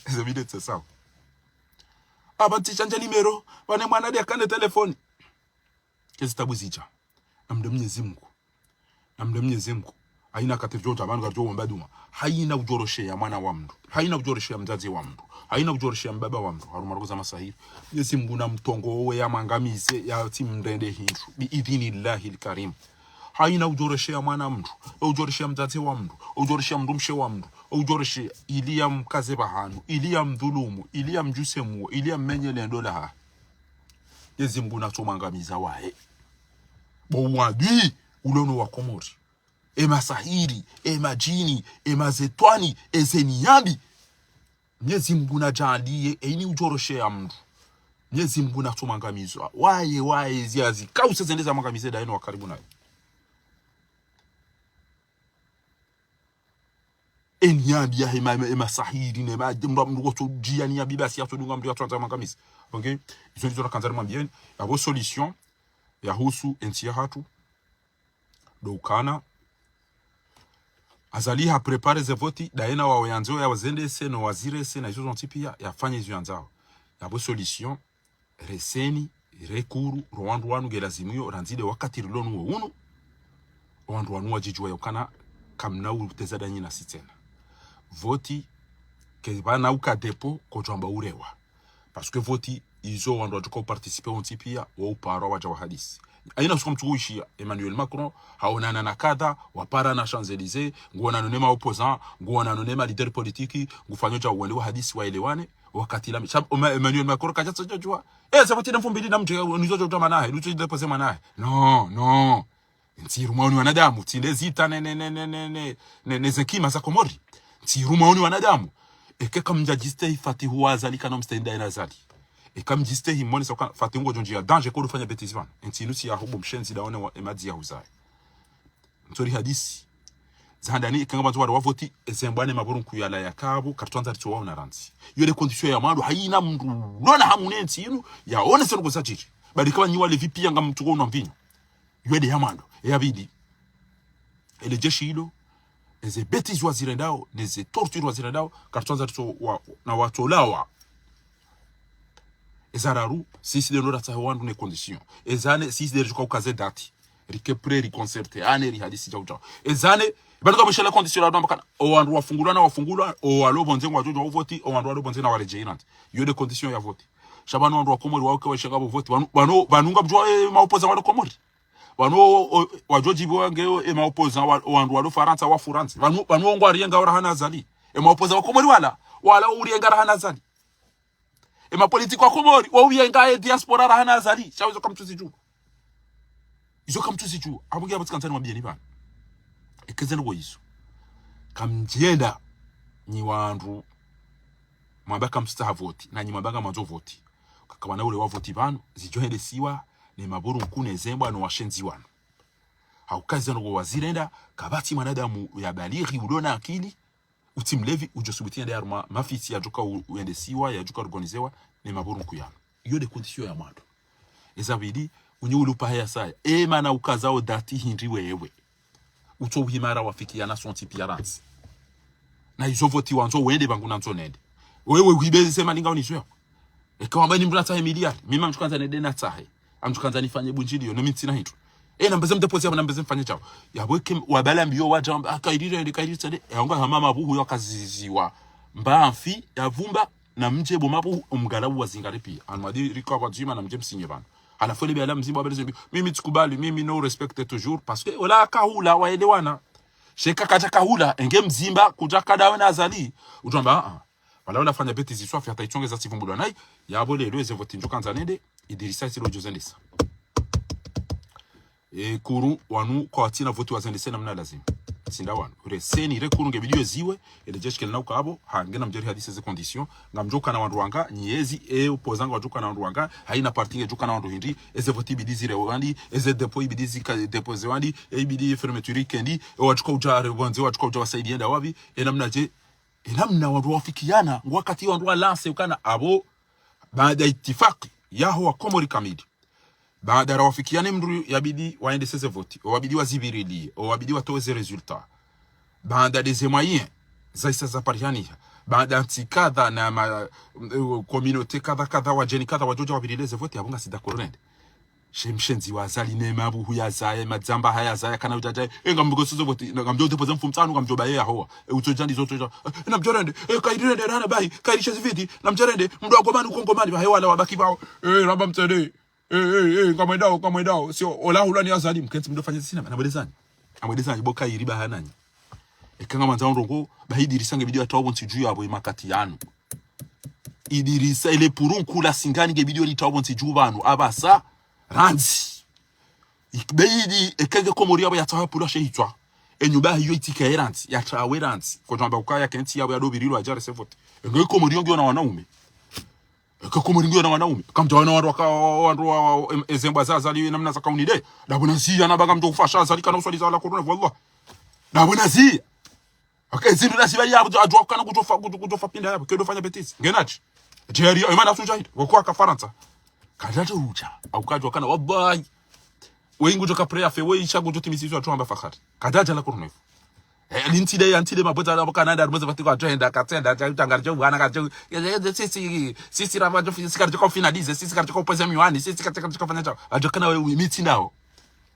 Eze bide tse sawa. Aba ntsi shanje numéro. Wane mwana de akane telefoni. Kezi tabu zidja. Namde Mnyezi Mngu. Namde Mnyezi Mngu. Haina katirjo dja pvanu karidjo womba duma. Haina udjorosheya mwana wa mndru. Haina udjorosheya mdzadze wa mndru. Haina udjorosheya mbaba wa mndru. Harumwa roho za masahiri. Mnyezi Mngu namtongowe yamwangamize yatsimrende hindru. Bi idhinillahi lkarim. Haina udjorosheya mwana mndru. Udjorosheya mdzadze wa mndru. Udjorosheya mndrumshe wa mndru. Udjorosheya ili yamkaze pvahanu. Ili yamdhulumu. Ili yamdjuse muo. Ili yammenye lendo laha. Mnyezi Mngu natsomwangamiza waye. Bo wadui ulono wa Komori. E masahiri, e madjini, e mazetwani, e zeniambi. Mnyezi Mngu nadjaaliye, e ini udjorosheya mndru. Mnyezi Mngu natsomwangamiza. Waye, waye, ziazi. Kause zende zamwangamize daye no wa karibu naye. E niambi ya hema, hema, hema sahiri, ne ma, mndru, mndru kotso djia niambi basi yatsodunga mndru yatswandza mwangamize. Ok? Izo ndizo nakandza nimwambieni. Yapvo solution, yahusu entsi yahatru. Ndo ukana. Azali ha préparer ze voti, daye na wawo yandzo ya wazendese, no wazirese, na izo zontsi pia, yafanye izo yandzao. Yapvo solution, reseni, rekuru, ro wandru wanu nge lazimu yo, randzi de wakati rilo nuwo unu. O wandru wanu wadjidjuwa yokana, kamna uteza danyi nasi tsena. Voti, ke pvana uka dépôt, kodjwamba urewa. Parce que voti, izo wandru wadjuka uparticiper wontsi pia, wo uparwa wadja wahadisi. Haina suka mtsuku ishiya, Emmanuel Macron, haonana na kadha, wapara na Champs-Élysées, nguonano ne ma opposants, nguonano ne ma leaders politiques, ngufanyo dja wende wahadisi waelewane, wakati lami. Shab-, Oma-, Emmanuel Macron kadja tsodjodjuwa. Eh, sa voti na mfumbili na mdje, nizo djodjuwa manahe, nizo djodjuwa manahe. Non, non. Ntsi irumwa oni wanadamu, tsi nde zita ne, ne, ne, ne, ne, ne, ne, ne zekima za Komori. Ntsi irumwa oni wanadamu. Eke kamdja djistehi Fatihu wa Azali kana mstehi ndaye na Azali. Eka mdjistehi mwone sa uka Fatihu ngodjo ndjia danger kodo fanya bêtise pvanu. Entsi inu tsi ya hubu mshenzi daone wa emadzi ya huzaye. Ntsori hadisi. Za handani eka ngapvandzo wari wa voti, ezembwa ne maburu nkuyala ya kabu, kartwanza ritso waona randzi. Yo de condition ya mwando, haina mndru, nona hamu ne ntsi inu, yaone se nuko zadjiri. Badi kama nyi walevi pia ngamtsuko unwa mvinyo. Yo de ya mwando, ya pvili. Ele jeshi ilo, eze bêtise wazirendao, neze torture wazirendao, kartwanza ritso wa, na watsolawa. Eza raru, sisi de nora tsahe wandru ne condition. Eza nne, sisi de ridjuka ukaze date. Rike prêt, riconcerté, ane rihadisi djau djau. Eza nne, pvanu kamwishela condition la dwamba kana, o wandru wafungulwa na wafungulwa, o walo pvondze ngwadjo djuwa uvoti, o wandru walo pvondze na waredjei randzi. Yo de condition ya voti. Sha pvanu wandru wa Komori wauke waishenga pvo voti. Pvanu, pvanu, pvanu ngamdjuwa, eh, maopposant walo Komori. Pvanu o, o, wadjo djibu wange, e maopposant wa, wandru walo Farantsa, wa Farantsa. Pvanu, pvanu ngwarienga raha na Azali. E maopposant wa Komori wala, wala urienga raha na Azali. E mapolitiki wa Komori, wauyenga e diaspora raha na Azali. Sha izo kamtsuzidjuwa. Izo kamtsuzidjuwa. Apvo nge apvo tsikandzani mwambieni pvanu. Eke ze ndrongo izo. Kamdjenda nyi wandru mwamba kamtsutsaha voti, na nyi mwamba ngamwandzo voti. Kakapvana ule wa voti pvanu, zidjo hendesiwa, ne maburu nkuu ne zembwa no washenzi wanu. Hauka ze ndrongo wazirenda, kapvatsi mwanadamu ya balighi, ulo na akili, utsi mlevi, udjo subuti yende harumwa mafitsi yadjuka u-, uendesiwa, yadjuka organizewa, ne maburu nkuu yanu. Iyo de condition ya mwando. Eza pvili, unyi ulupa haya saya. E mana ukazao date hindri wewe. Utso uhimara wafikiana sontsi pia randzi. Na izo voti wandzo wende pvangu nandzo nende. Wewe uhibeze sema ninga unizwe. Eka wamba ni mndru natsahe miliari. Mimi ngamdjo kandza nende natsahe. Ngamdjo kandza nifanye bundjilio, no mi ntsina hindru. E, nambeze mdéposer, nambeze mfanye djao. Yapvo eke wabala mbiyo wadja wamba, ah, kayiri rende, kayiri tsende. E, wanga hama mabuhu yo kaziziwa. Mba mfi, ya vumba, na mdje bo mabuhu, omgala uwazingare pia. Anu wadi rika wadzima na mdje msinye pvanu. Halafu ele biala mzimba wabeleze mbi, mimi tsikubali, mimi no respect toujours. Parce que, ola kahula, waelewana. Sheka kadja kahula, enge mzimba, kudja kadawe na Azali. Udjwamba, ah, ah. Wala wala fanya bêtise swafi hata itsonge za tsivumbulwa nayi, yapvo lelo eze voti ndjo kandza nende, Idrissa isi lodjo zendesa. E kuru wanu kwa watsina voti wazendese namna lazima. Tsinda wanu. Re seni, re kuru nge bidi yo ziwe, ele jeshi kele na uka apvo, ha, ngena mdjeri hadisi ze conditions, ngamdjo kana wandru wanga, nyezi, e opposant wadjo kana wandru wanga, haina parti ngedjo kana wandru hindri, eze voti ibidi zire wandi, eze dépôt ibidi zika, déposer wandi, e ibidi fermeture ikendi, e wadjo ka udja re wandze, wadjo ka udja wasaidi yenda wapvi, e namna dje, e namna wandru wafikiana, ngwakati wandru wa lancer ukana apvo, baada itifaki yaho wa Komori kamili. Baada rawafikiane mndru yabidi waendese ze voti, owabidi wazipvirilie, owabidi watowe ze résultats. Baada de ze moyens, zaisa zaparihaniha. Baada ntsi kadha na ma, eh, communauté kadha kadha, wadjeni kadha, wadjodja wapvirilie ze voti, apvo ngasi d'accord nende. She mshenzi wa Azali ne mabuhu ya zaya, madzamba haya zaya, kana udjadja, e, ngamdjo suzo voti, ngamdjo déposer mfumotsanu, ngamdjo baye ya hoa. E, utso djandi zo, utso dja, e, namdjo rende, e, kayiri rende, rana bahi, kayiri shezi viti, namdjo rende, mndru wa Gomani, uko Gomani, bahe wala wabaki pvao, e, ramba mtsende, e, e, e, ngamwendao, ngamwendao, sio, ola hula ni Azali, mkentsi mndru fanya zisina, namwelezani. Namwelezani, bo kayiri baha nanyi. Eka ngamwandzo ndrongo, bahi Idrissa nge bidi yatawa pvo ntsi dju yapvo ye makati yanu. Idrissa, ele puru nkuu la Singani nge bidi yo litawa pvo ntsi dju pvanu, apvasa, randzi. Ikbidi, eka nge Komori yapvo yatawa pula shehitswa. Enyu bahi yo itika ye randzi, yatawe randzi. Kodjwamba ukaya kentsi yapvo yadopvirilwa yadja recevoir. Enge Komori yo ngiyo na wanaume. Eka Komori ngiyo na wanaume. Kamdja wana wandru waka, wandru wa, wa, em, ezembwa za Azali namna za kauni de. Dapvo na ziya na baga mdjo ufasha Azali kana uswali za wala corona, wallah. Dapvo na ziya. Okay, zindru na ziba ya, adjwa kana kudjofa, kudjo-, kudjofa pinda yapvo. Kedo fanya bêtise. Ngenatsi. Djeri, imana sujahid. Wako aka Farantsa. Kadjadja udja. Au kadjwa kana, wallahi. Wewe ngudjo ka préfet, wewe isha ngudjo timisi izo atuamba Fakhari. Kadjadja la corona. Eh, lintsi de, yantsi de mabweza la Canada, mabweza vati kwa djenda, katsenda, dja utanga, dja wana, kadja, sisi, sisi rama, djo, sisi kadja ko finaliser, sisi kadja ko poser miwani, sisi kadja, kadja ko fanya djao. Adjo kana wewe, mi tsi ndawo.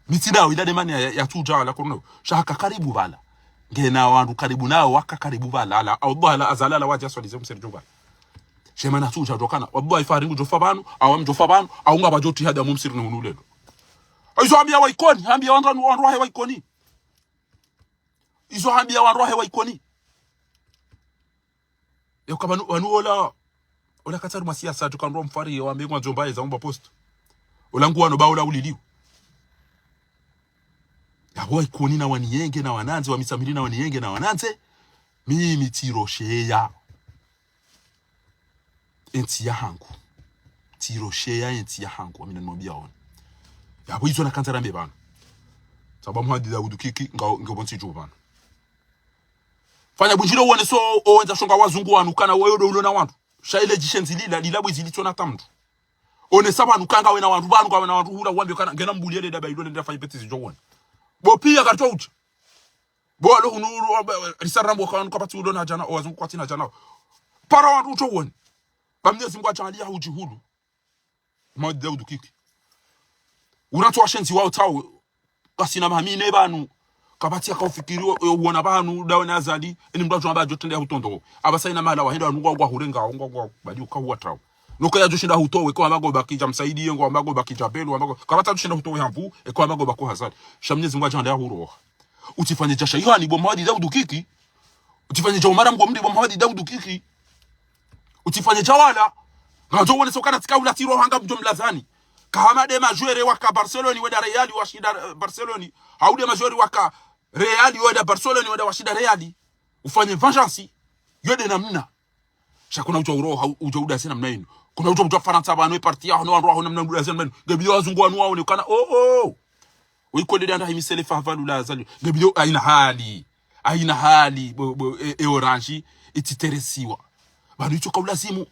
Mi tsi ndawo, ila de mani ya, ya, ya tsudja la corona. Sha haka karibu pvala. Ngena wandru karibu nawo, waka karibu pvala, ala, au pvala, Azali ala wadja swalize mseri djo pvala. Shema na tsudja djo kana. Wallahi Fakhari ngudjofa pvanu, au mdjofa pvanu, au ngapvadjo tihada mumsiri ni hunu lelo. Izo hambia wa Ikoni, hambia wandru, wandru wahe wa Ikoni. Izo hambia wandru wahe wa Ikoni. Yeka pvanu, pvanu ola, ola katsari mwa siasa, tuka ndro mfari, wambe ngwandzo mbaye za umba poste. Ola nguwano ba ola uliliu. Yapvo wa Ikoni na waniyenge na wanandze, wa Mitsamihili na waniyenge na wanandze, mimi tsirosheya entsi yahangu. Tsirosheya entsi yahangu, amina nimwambia ona. Yapvo izo nakandza rambe pvanu. Saba Muhadi Daudu Kiki, nga, nge pvo ntsi dju pvanu. Fanya bundjilio uone so, owendza shonga wazungu wanu kana wewe ndo ulo na wandru. Sha ile djishenzi lila, lila bwizi litsona tamdu. Onesa pvanu kanga wena wandru, pvanu ka wena wandru hula wambe kana, ngena mbuli ele daba ilo nenda fanya bêtise djo uone. Bo pia karto udja. Bo alo hunu, hunu, risara mbo kanu kapvatsi ulo na djana, owazungu kwatsina djana. Para wandru udjo uone. Ba Mnyezi Mngu adjaanlia udjihulu. Muhadi Daudu Kiki. Urantsi washenzi wao tsawo. Kasina mahamine pvanu. Kapvatsi yaka ufikiri wo, wo, uona pvanu, dawe na Azali. Eni mndru adjwamba adjo trende ya hutondo. Apvasa ina mahala wahenda wanu ngwa, ngwa hurenga, ngwa, ngwa, badi uka huwa trawo. Noka yadjo shinda hutowe, kwa mago baki dja Msaidi, ye ngwa mago baki dja Belou, wa mago. Kapvatsi adjo shinda hutowe hamvu, e kwa mago bako Azali. Sha Mnyezi Mngu adjaanlia huroha. Utsifanye dja Shayihani bo Muhadi Daudu Kiki. Utsifanye dja Umara Mgomri bo Muhadi Daudu Kiki. Utsifanye dja wala. Ngandzo uone so kana tsika ula tsiro hanga mdjo mlazani. Kahama de majwere waka Barcelone wenda Real washinda, eh, Barcelone. Hau de majwere waka Real wenda Barcelone wenda washinda Real. Ufanye vengeance. Yo de namna. Sha kuna udja uroha, udja udase namna inu. Kuna udja udja Farantsa pvanu, e parti yaho, no wandru waho namna udase namna inu. Nge bidi wazungu wanu waone kana, oh, oh. Uikole danda himisele fahavalula Azali. Nge bidi, haina hali. Haina hali, bo, bo, e, e orange, ititeresiwa. Pvanu itso ka ulazimu.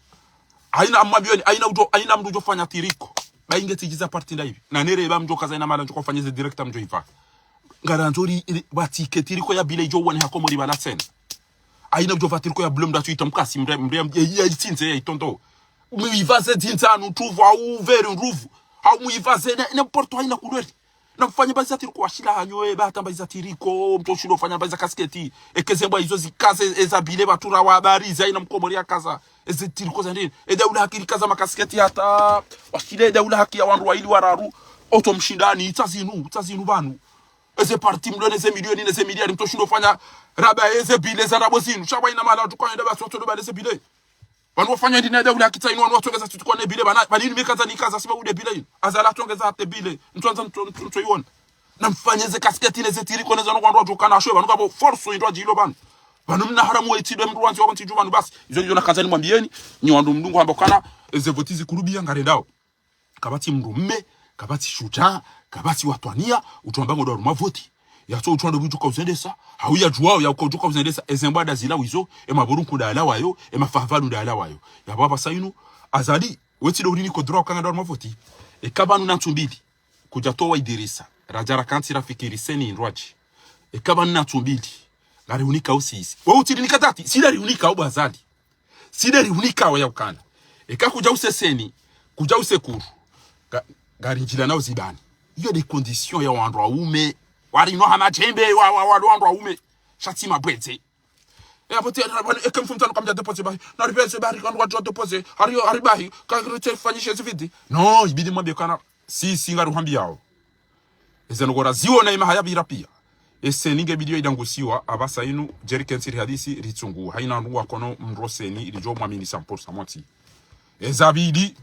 Haina amwambioni, haina udjo, haina mndru udjo fanya tiriko. Ba inge tsidjiza parti nda hivi. Na nere ba mdjo kaza ina mala mdjo kofanya ze direct mdjo hiva. Ngarandzo ri, ri, ba tike tiriko ya bile idjo uone ha Komori pvala tsena. Haina udjo pva tricot ya bleu mndru atsu ita mkasi, mre, mre, ya, ya, itsinze, ya itondo. Muivaze dzindza nutruvu, hau vert nruvu. Hau muivaze, ne, n'importe, haina couleur. Na mfanye mbazi za tricot washila hanyu, e, ba hata mbazi za tricot, mtsu shindo fanya mbazi za kasketi. Eka ze mbwa izo zikaze, eza bile pvatsu ra wa habari, za haina mkomori yakaza. Eze tricot za ndeni. Eda ula haki rikaza makasketi hata. Washile eda ula haki ya wandru waili wararu. Otso mshindani, itsa zinu, itsa zinu pvanu. Eze parti mlo neze milioni, neze miliari, mtsu shindo fanya raba eze bile za ndrabo zinu. Sha pvwa ina mahala, tuka enda basi, watso ndo ba neze bile. Pvanu wafanya ndini eda ula haki tsa inu, wanu watsongeza tutukwa ne bile, pvana, pvani inu mikaza nikaza, siba ude bile inu. Azali atsongeza hate bile. Mtsu andza mtsu, mtsu, mtsu iona. Na mfanye ze kasketi, neze tricot, neze no wandru wadjo kana shwe, pvanu kapvo force indru adjilo pvanu. Pvanu mna haramu wa itsidwe mndru wandzi wa ntsi dju pvanu basi. Izo ndizo nakaza nimwambieni, nyi wandru mdungu hamba kana, eze voti zikurubia ngarendao. Kapvatsi mndru mme, kapvatsi shudjaa, kapvatsi watwania, utsu amba ngo ndo harumwa voti. Yatso utsu amba udjuka uzendesa, hau yadjuwao yauka udjuka uzendesa, eze mbwa nda zila wizo, e maburunku nda yala wayo, e mafahavalu nda yala wayo. Yapvo apvasa inu, Azali, wetsi ndo uri niko droit uka nga ndo harumwa voti. Eka pvanu na ntsu mbili, kudja towa Idirisa, radja rakantsi rafikiri seni indrwadji. Eka pvanu na ntsu mbili, ngari unika usisi. We utsi ri nika tati, si nda ri unika ubu Azali. Si nda ri unika we yaukana. Eka kudja use seni, kudja use kuru. Nga, ngari ndjila na uzibani. Iyo nde condition ya wandru waume. Wari no hama djembe, wa, wa, wa, wandru waume. Sha tsi mabwedze. E, apvo tsi, eke mfumtsano kamdja déposé bahi. Nari pveze bahi, kandru wadjo déposé. Hari, hari bahi, ka, ka, tsi fanyishe zividi. Non, ibidi mwambie kana, si, si ngari uhambiyao. Eze nongora ziwo na imaha yapvira pia. E seni nge bidi yo idangusiwa, apvasa inu, djeri kentsi ri hadisi, ritsungu. Haina ndru wakono mndru seni, ridjo mwamini cent pour cent mwatsi. Eza pvili,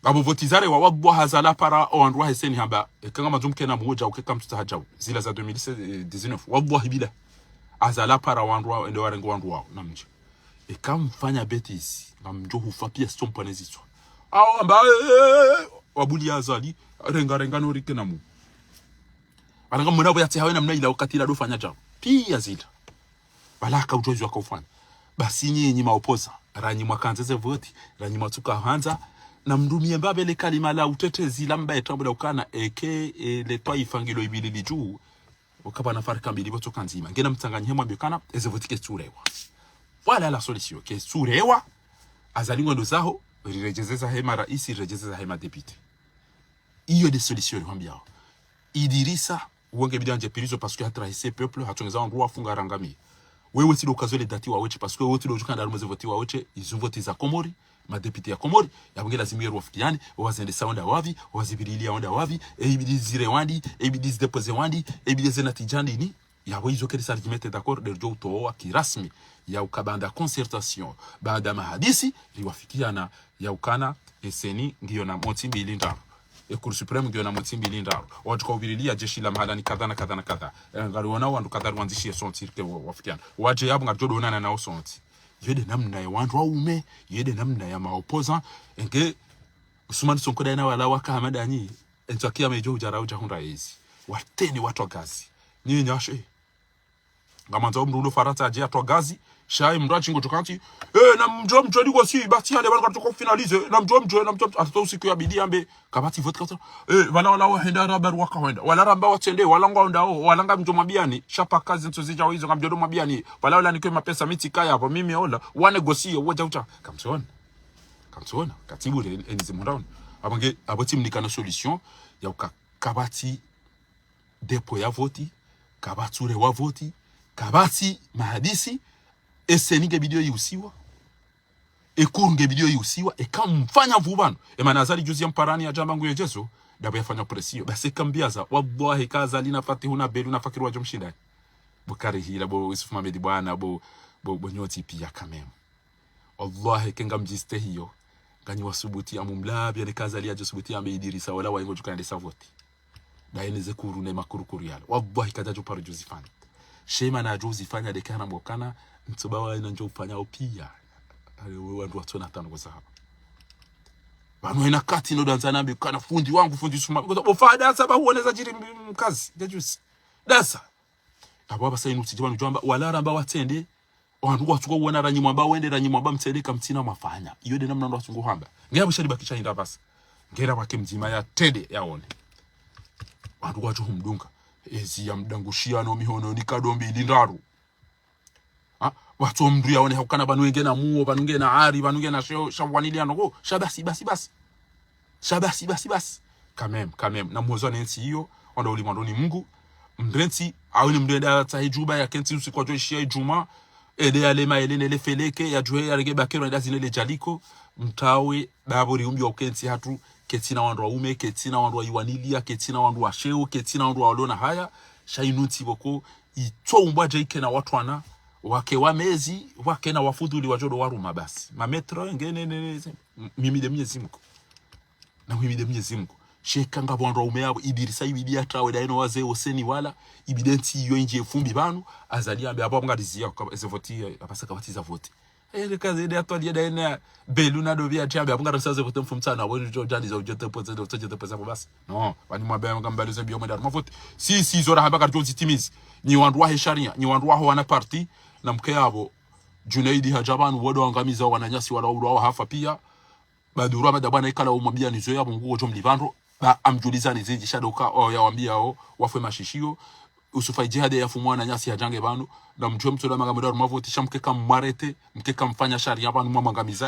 ngapvo voti zarewa, wallahi Azali apara o wandru wahe seni hamba, eka nga mandzo mkena mudja, uke kamtsutsaha djau. Zila za deux mille dix-neuf, wallahi bila. Azali apara wandru wa, ende warenge wandru wao, na mdje. Eka mfanya bêtise, ngamdjo hufa pia sitompane zitswa. Awo amba, eh, wabuli ya Azali, renga, renga no rike na mu. Pvanu ngamwona pvo yatsi hawe namna ila wakati ila ndo fanya djau. Pia zila. Pvala haka udjuzi waka ufanya. Basi nyi, nyi maopposant, ranyi mwakandza ze voti, ranyi mwatsuka handza, na mndru mie mba pvele kalima la utetezi la mba etambula ukana eke, e, le twaifa ngilo ibili lidju, ukapvana farika mbili pvo tsoka ndzima. Ngena mtsanganyihe mwambie kana, eze voti ketsurewa. Voilà la solution, ketsurewa, Azali ngwendo zaho, riredjeze zahe maraisi, riredjeze zahe madéputé. Iyo nde solution rihwambiao. Idirisa, uwo nge bidi yandje prison parce que hatrahisse peuple, hatsongeza wandru wafu ngarangamie. Wewe tsi ndo ukazo le dati wawetshe, parce que wewe tsi ndo udjukana harumwa ze voti wawetshe, izo voti za Komori, madéputé ya Komori, yapvo nge lazimu yeru wafikiane, wazendesa wandru wapvi, wazipvirilia wandru wapvi, e ibidi zirewa ndi, e ibidi zidéposé wa ndi, e ibidi ze natija ndini, yapvo izo keri sa ridjimete d'accord, nde ridjo utowa kirasmi, yauka baanda concertation, baanda mahadisi, riwafikiana, yaukana, e seni, ngiyo na motsi mbili ndraru. E Cour suprême ngiyo na motsi mbili ndraru. Wadjuka uvirilia jeshi la mahala ni kadha na kadha na kadha. E, ngariona wandru kadha riwandzishiye sontsi rike wa, wafikiana. Wadje yapvo ngaridjo donana nao sontsi. Iyo nde namna ya wandru waume, iyo nde namna ya maopposant. Enge, Usumani Sonko daye na wala waka hama danyi, entsu ya kiyama idjo udja ra udja hundra ezi. Wateni watwa gazi. Nyi nyashe. Ngamwandzo mndru ulo Farantsa yadje yatwa gazi, sha ye mndru yadjingo tokantsi, eh, na mdjo mdjo liko si, basi yale bali katoko finalisé, na mdjo mdjo, na mdjo mdjo, hata usiku yabidi yambe, kapvatsi voti kapvatsi, eh, wala wala wahenda ra bari waka hwenda, wala ramba watsende, wala ngwao ndao, wala ngamdjo mwambiani, sha paka zintsu zidja wizo, ngamdjo ndo mwambiani, wala wala nikwe mapesa mi tsi kaya, apvo mimi ola, wa négocier, wadja utsa, kamtsiona. Kamtsiona, katibu le, enizi mhundraoni. Apvo nge, apvo tsi mnikana solution, yauka, kapvatsi dépôt ya voti, kapvatsi urewa voti, kapvatsi mahadisi, e seni nge bidi yo iusiwa, e Cour nge bidi yo iusiwa, eka mfanya pvupvanu. E mana Azali juzi ya mparani yadjamba nguyo djezo, ndapvo yafanya pression. Basi kambiaza, wallahi ka Azali na Fatihu na Belu na Fakiri wadjo mshindani. Bo Karihila, bo Yusuf Mohamed Bwana, bo, bo, bo Nyotsi pia quand même. Wallahi, eka ngamdjistehiyo, nganyi wasubuti amu mlapvi, yane ka Azali yadjo subuti yambe Idirisa, wala waingo djuka yandesa voti. Daye neze kuru ne makurukuru yalo. Wallahi, kadjadjo paro djuzifanya. Sha mana djuzifanya nde kana mwokana, ntsoba wa ina ndjo ufanya opia. Ale, we wandru watsona tano kwa sahaba. Pvanu ina kati no danza nambe kana fundi wangu, fundi Suma. Bo fada saba huoneza djiri m-, mkazi, djajusi. Dasa. Apvo apvasa inu tsidji pvanu djwamba, wala ramba watsende, wandru watsuka uona ranyi mwamba wende, ranyi mwamba mtsende kamtsina mwafanya. Iyo nde namna wandru watsungu hamba. Nge apvo sha libakisha inda apvasa. Ngera pvake mdzima yatsende yaone. Wandru wadjo humdunga. Ezi yamdangushiya no mihono ni kadombi ili ndraru. Ha? Watso mndru yaone haukana pvanu ngena muo, pvanu ngena ari, pvanu ngena sheo, sha wanili ya noko. Sha basi, basi, basi. Sha basi, basi, basi. Quand même, quand même. Na mwezo ne ntsi iyo, wandru wa ulimwengu ni Mungu. Mndru entsi, awe ni mndru enda tsahe djuba, yakentsi usiku wadjo ishiya idjuma. Ende yalema ele nele feleke, yadjuhe yarenge bakero, enda zine le djaliko. Mtawe, bapvo riumbiwa ukentsi hatru, ketsina wandru waume, ketsina wandru wa iwaniliya, ketsina wandru wa sheo, ketsina wandru wa walona haya. Sha inu ntsi pvoko, itso umbwa dje ikena watwana, wake wa mezi, wakena wafudhuli wadjo ndo waruma basi. Mametro, ngene, ne, ne, ne, mimi nde Mwenyezi Mungu. Na mimi nde Mwenyezi Mungu. Sheka ngapvo wandru waume yapvo, ibirisa ibidi yatrawe, daye no wazee woseni wala, ibidi entsi iyo indjie fumbi pvanu, Azali ambe apvo apvo ngariziya, kwa, eze voti, eh, apvasa kapvatsi za voti. Ele kaze de atwali da ina belu na dobi ya tiambe, apvo ngarisa ze vote mfumtsana, wenu djo djani za udjete poze, do udjete poze apvo basi. Non, wani mwambe ngambali ze biyo mwenda harumwa vote. Si, si, zora hamba karidjo zitimizi. Nyi wandru wahe sharia, nyi wandru waho wana parti, na mke yapvo. Junaidi hadja pvanu, wodo wangamiza wananyasi wala ulo wahafa piya. Baduru Amada bwana ikala umwambiya nizo yapvo nguo djo mlipvandro. Ba amdjulizani zindji sha doka, o yawambiyao, wafwe mashishiyo. Usufa idjihadi yafumwa wananyasi hadjange pvanu. Na mdjuwe mtsoda manga mwenda harumwa vote, sha mkeka mwarete, mkeka mfanya sharia pvanu mwamwangamiza.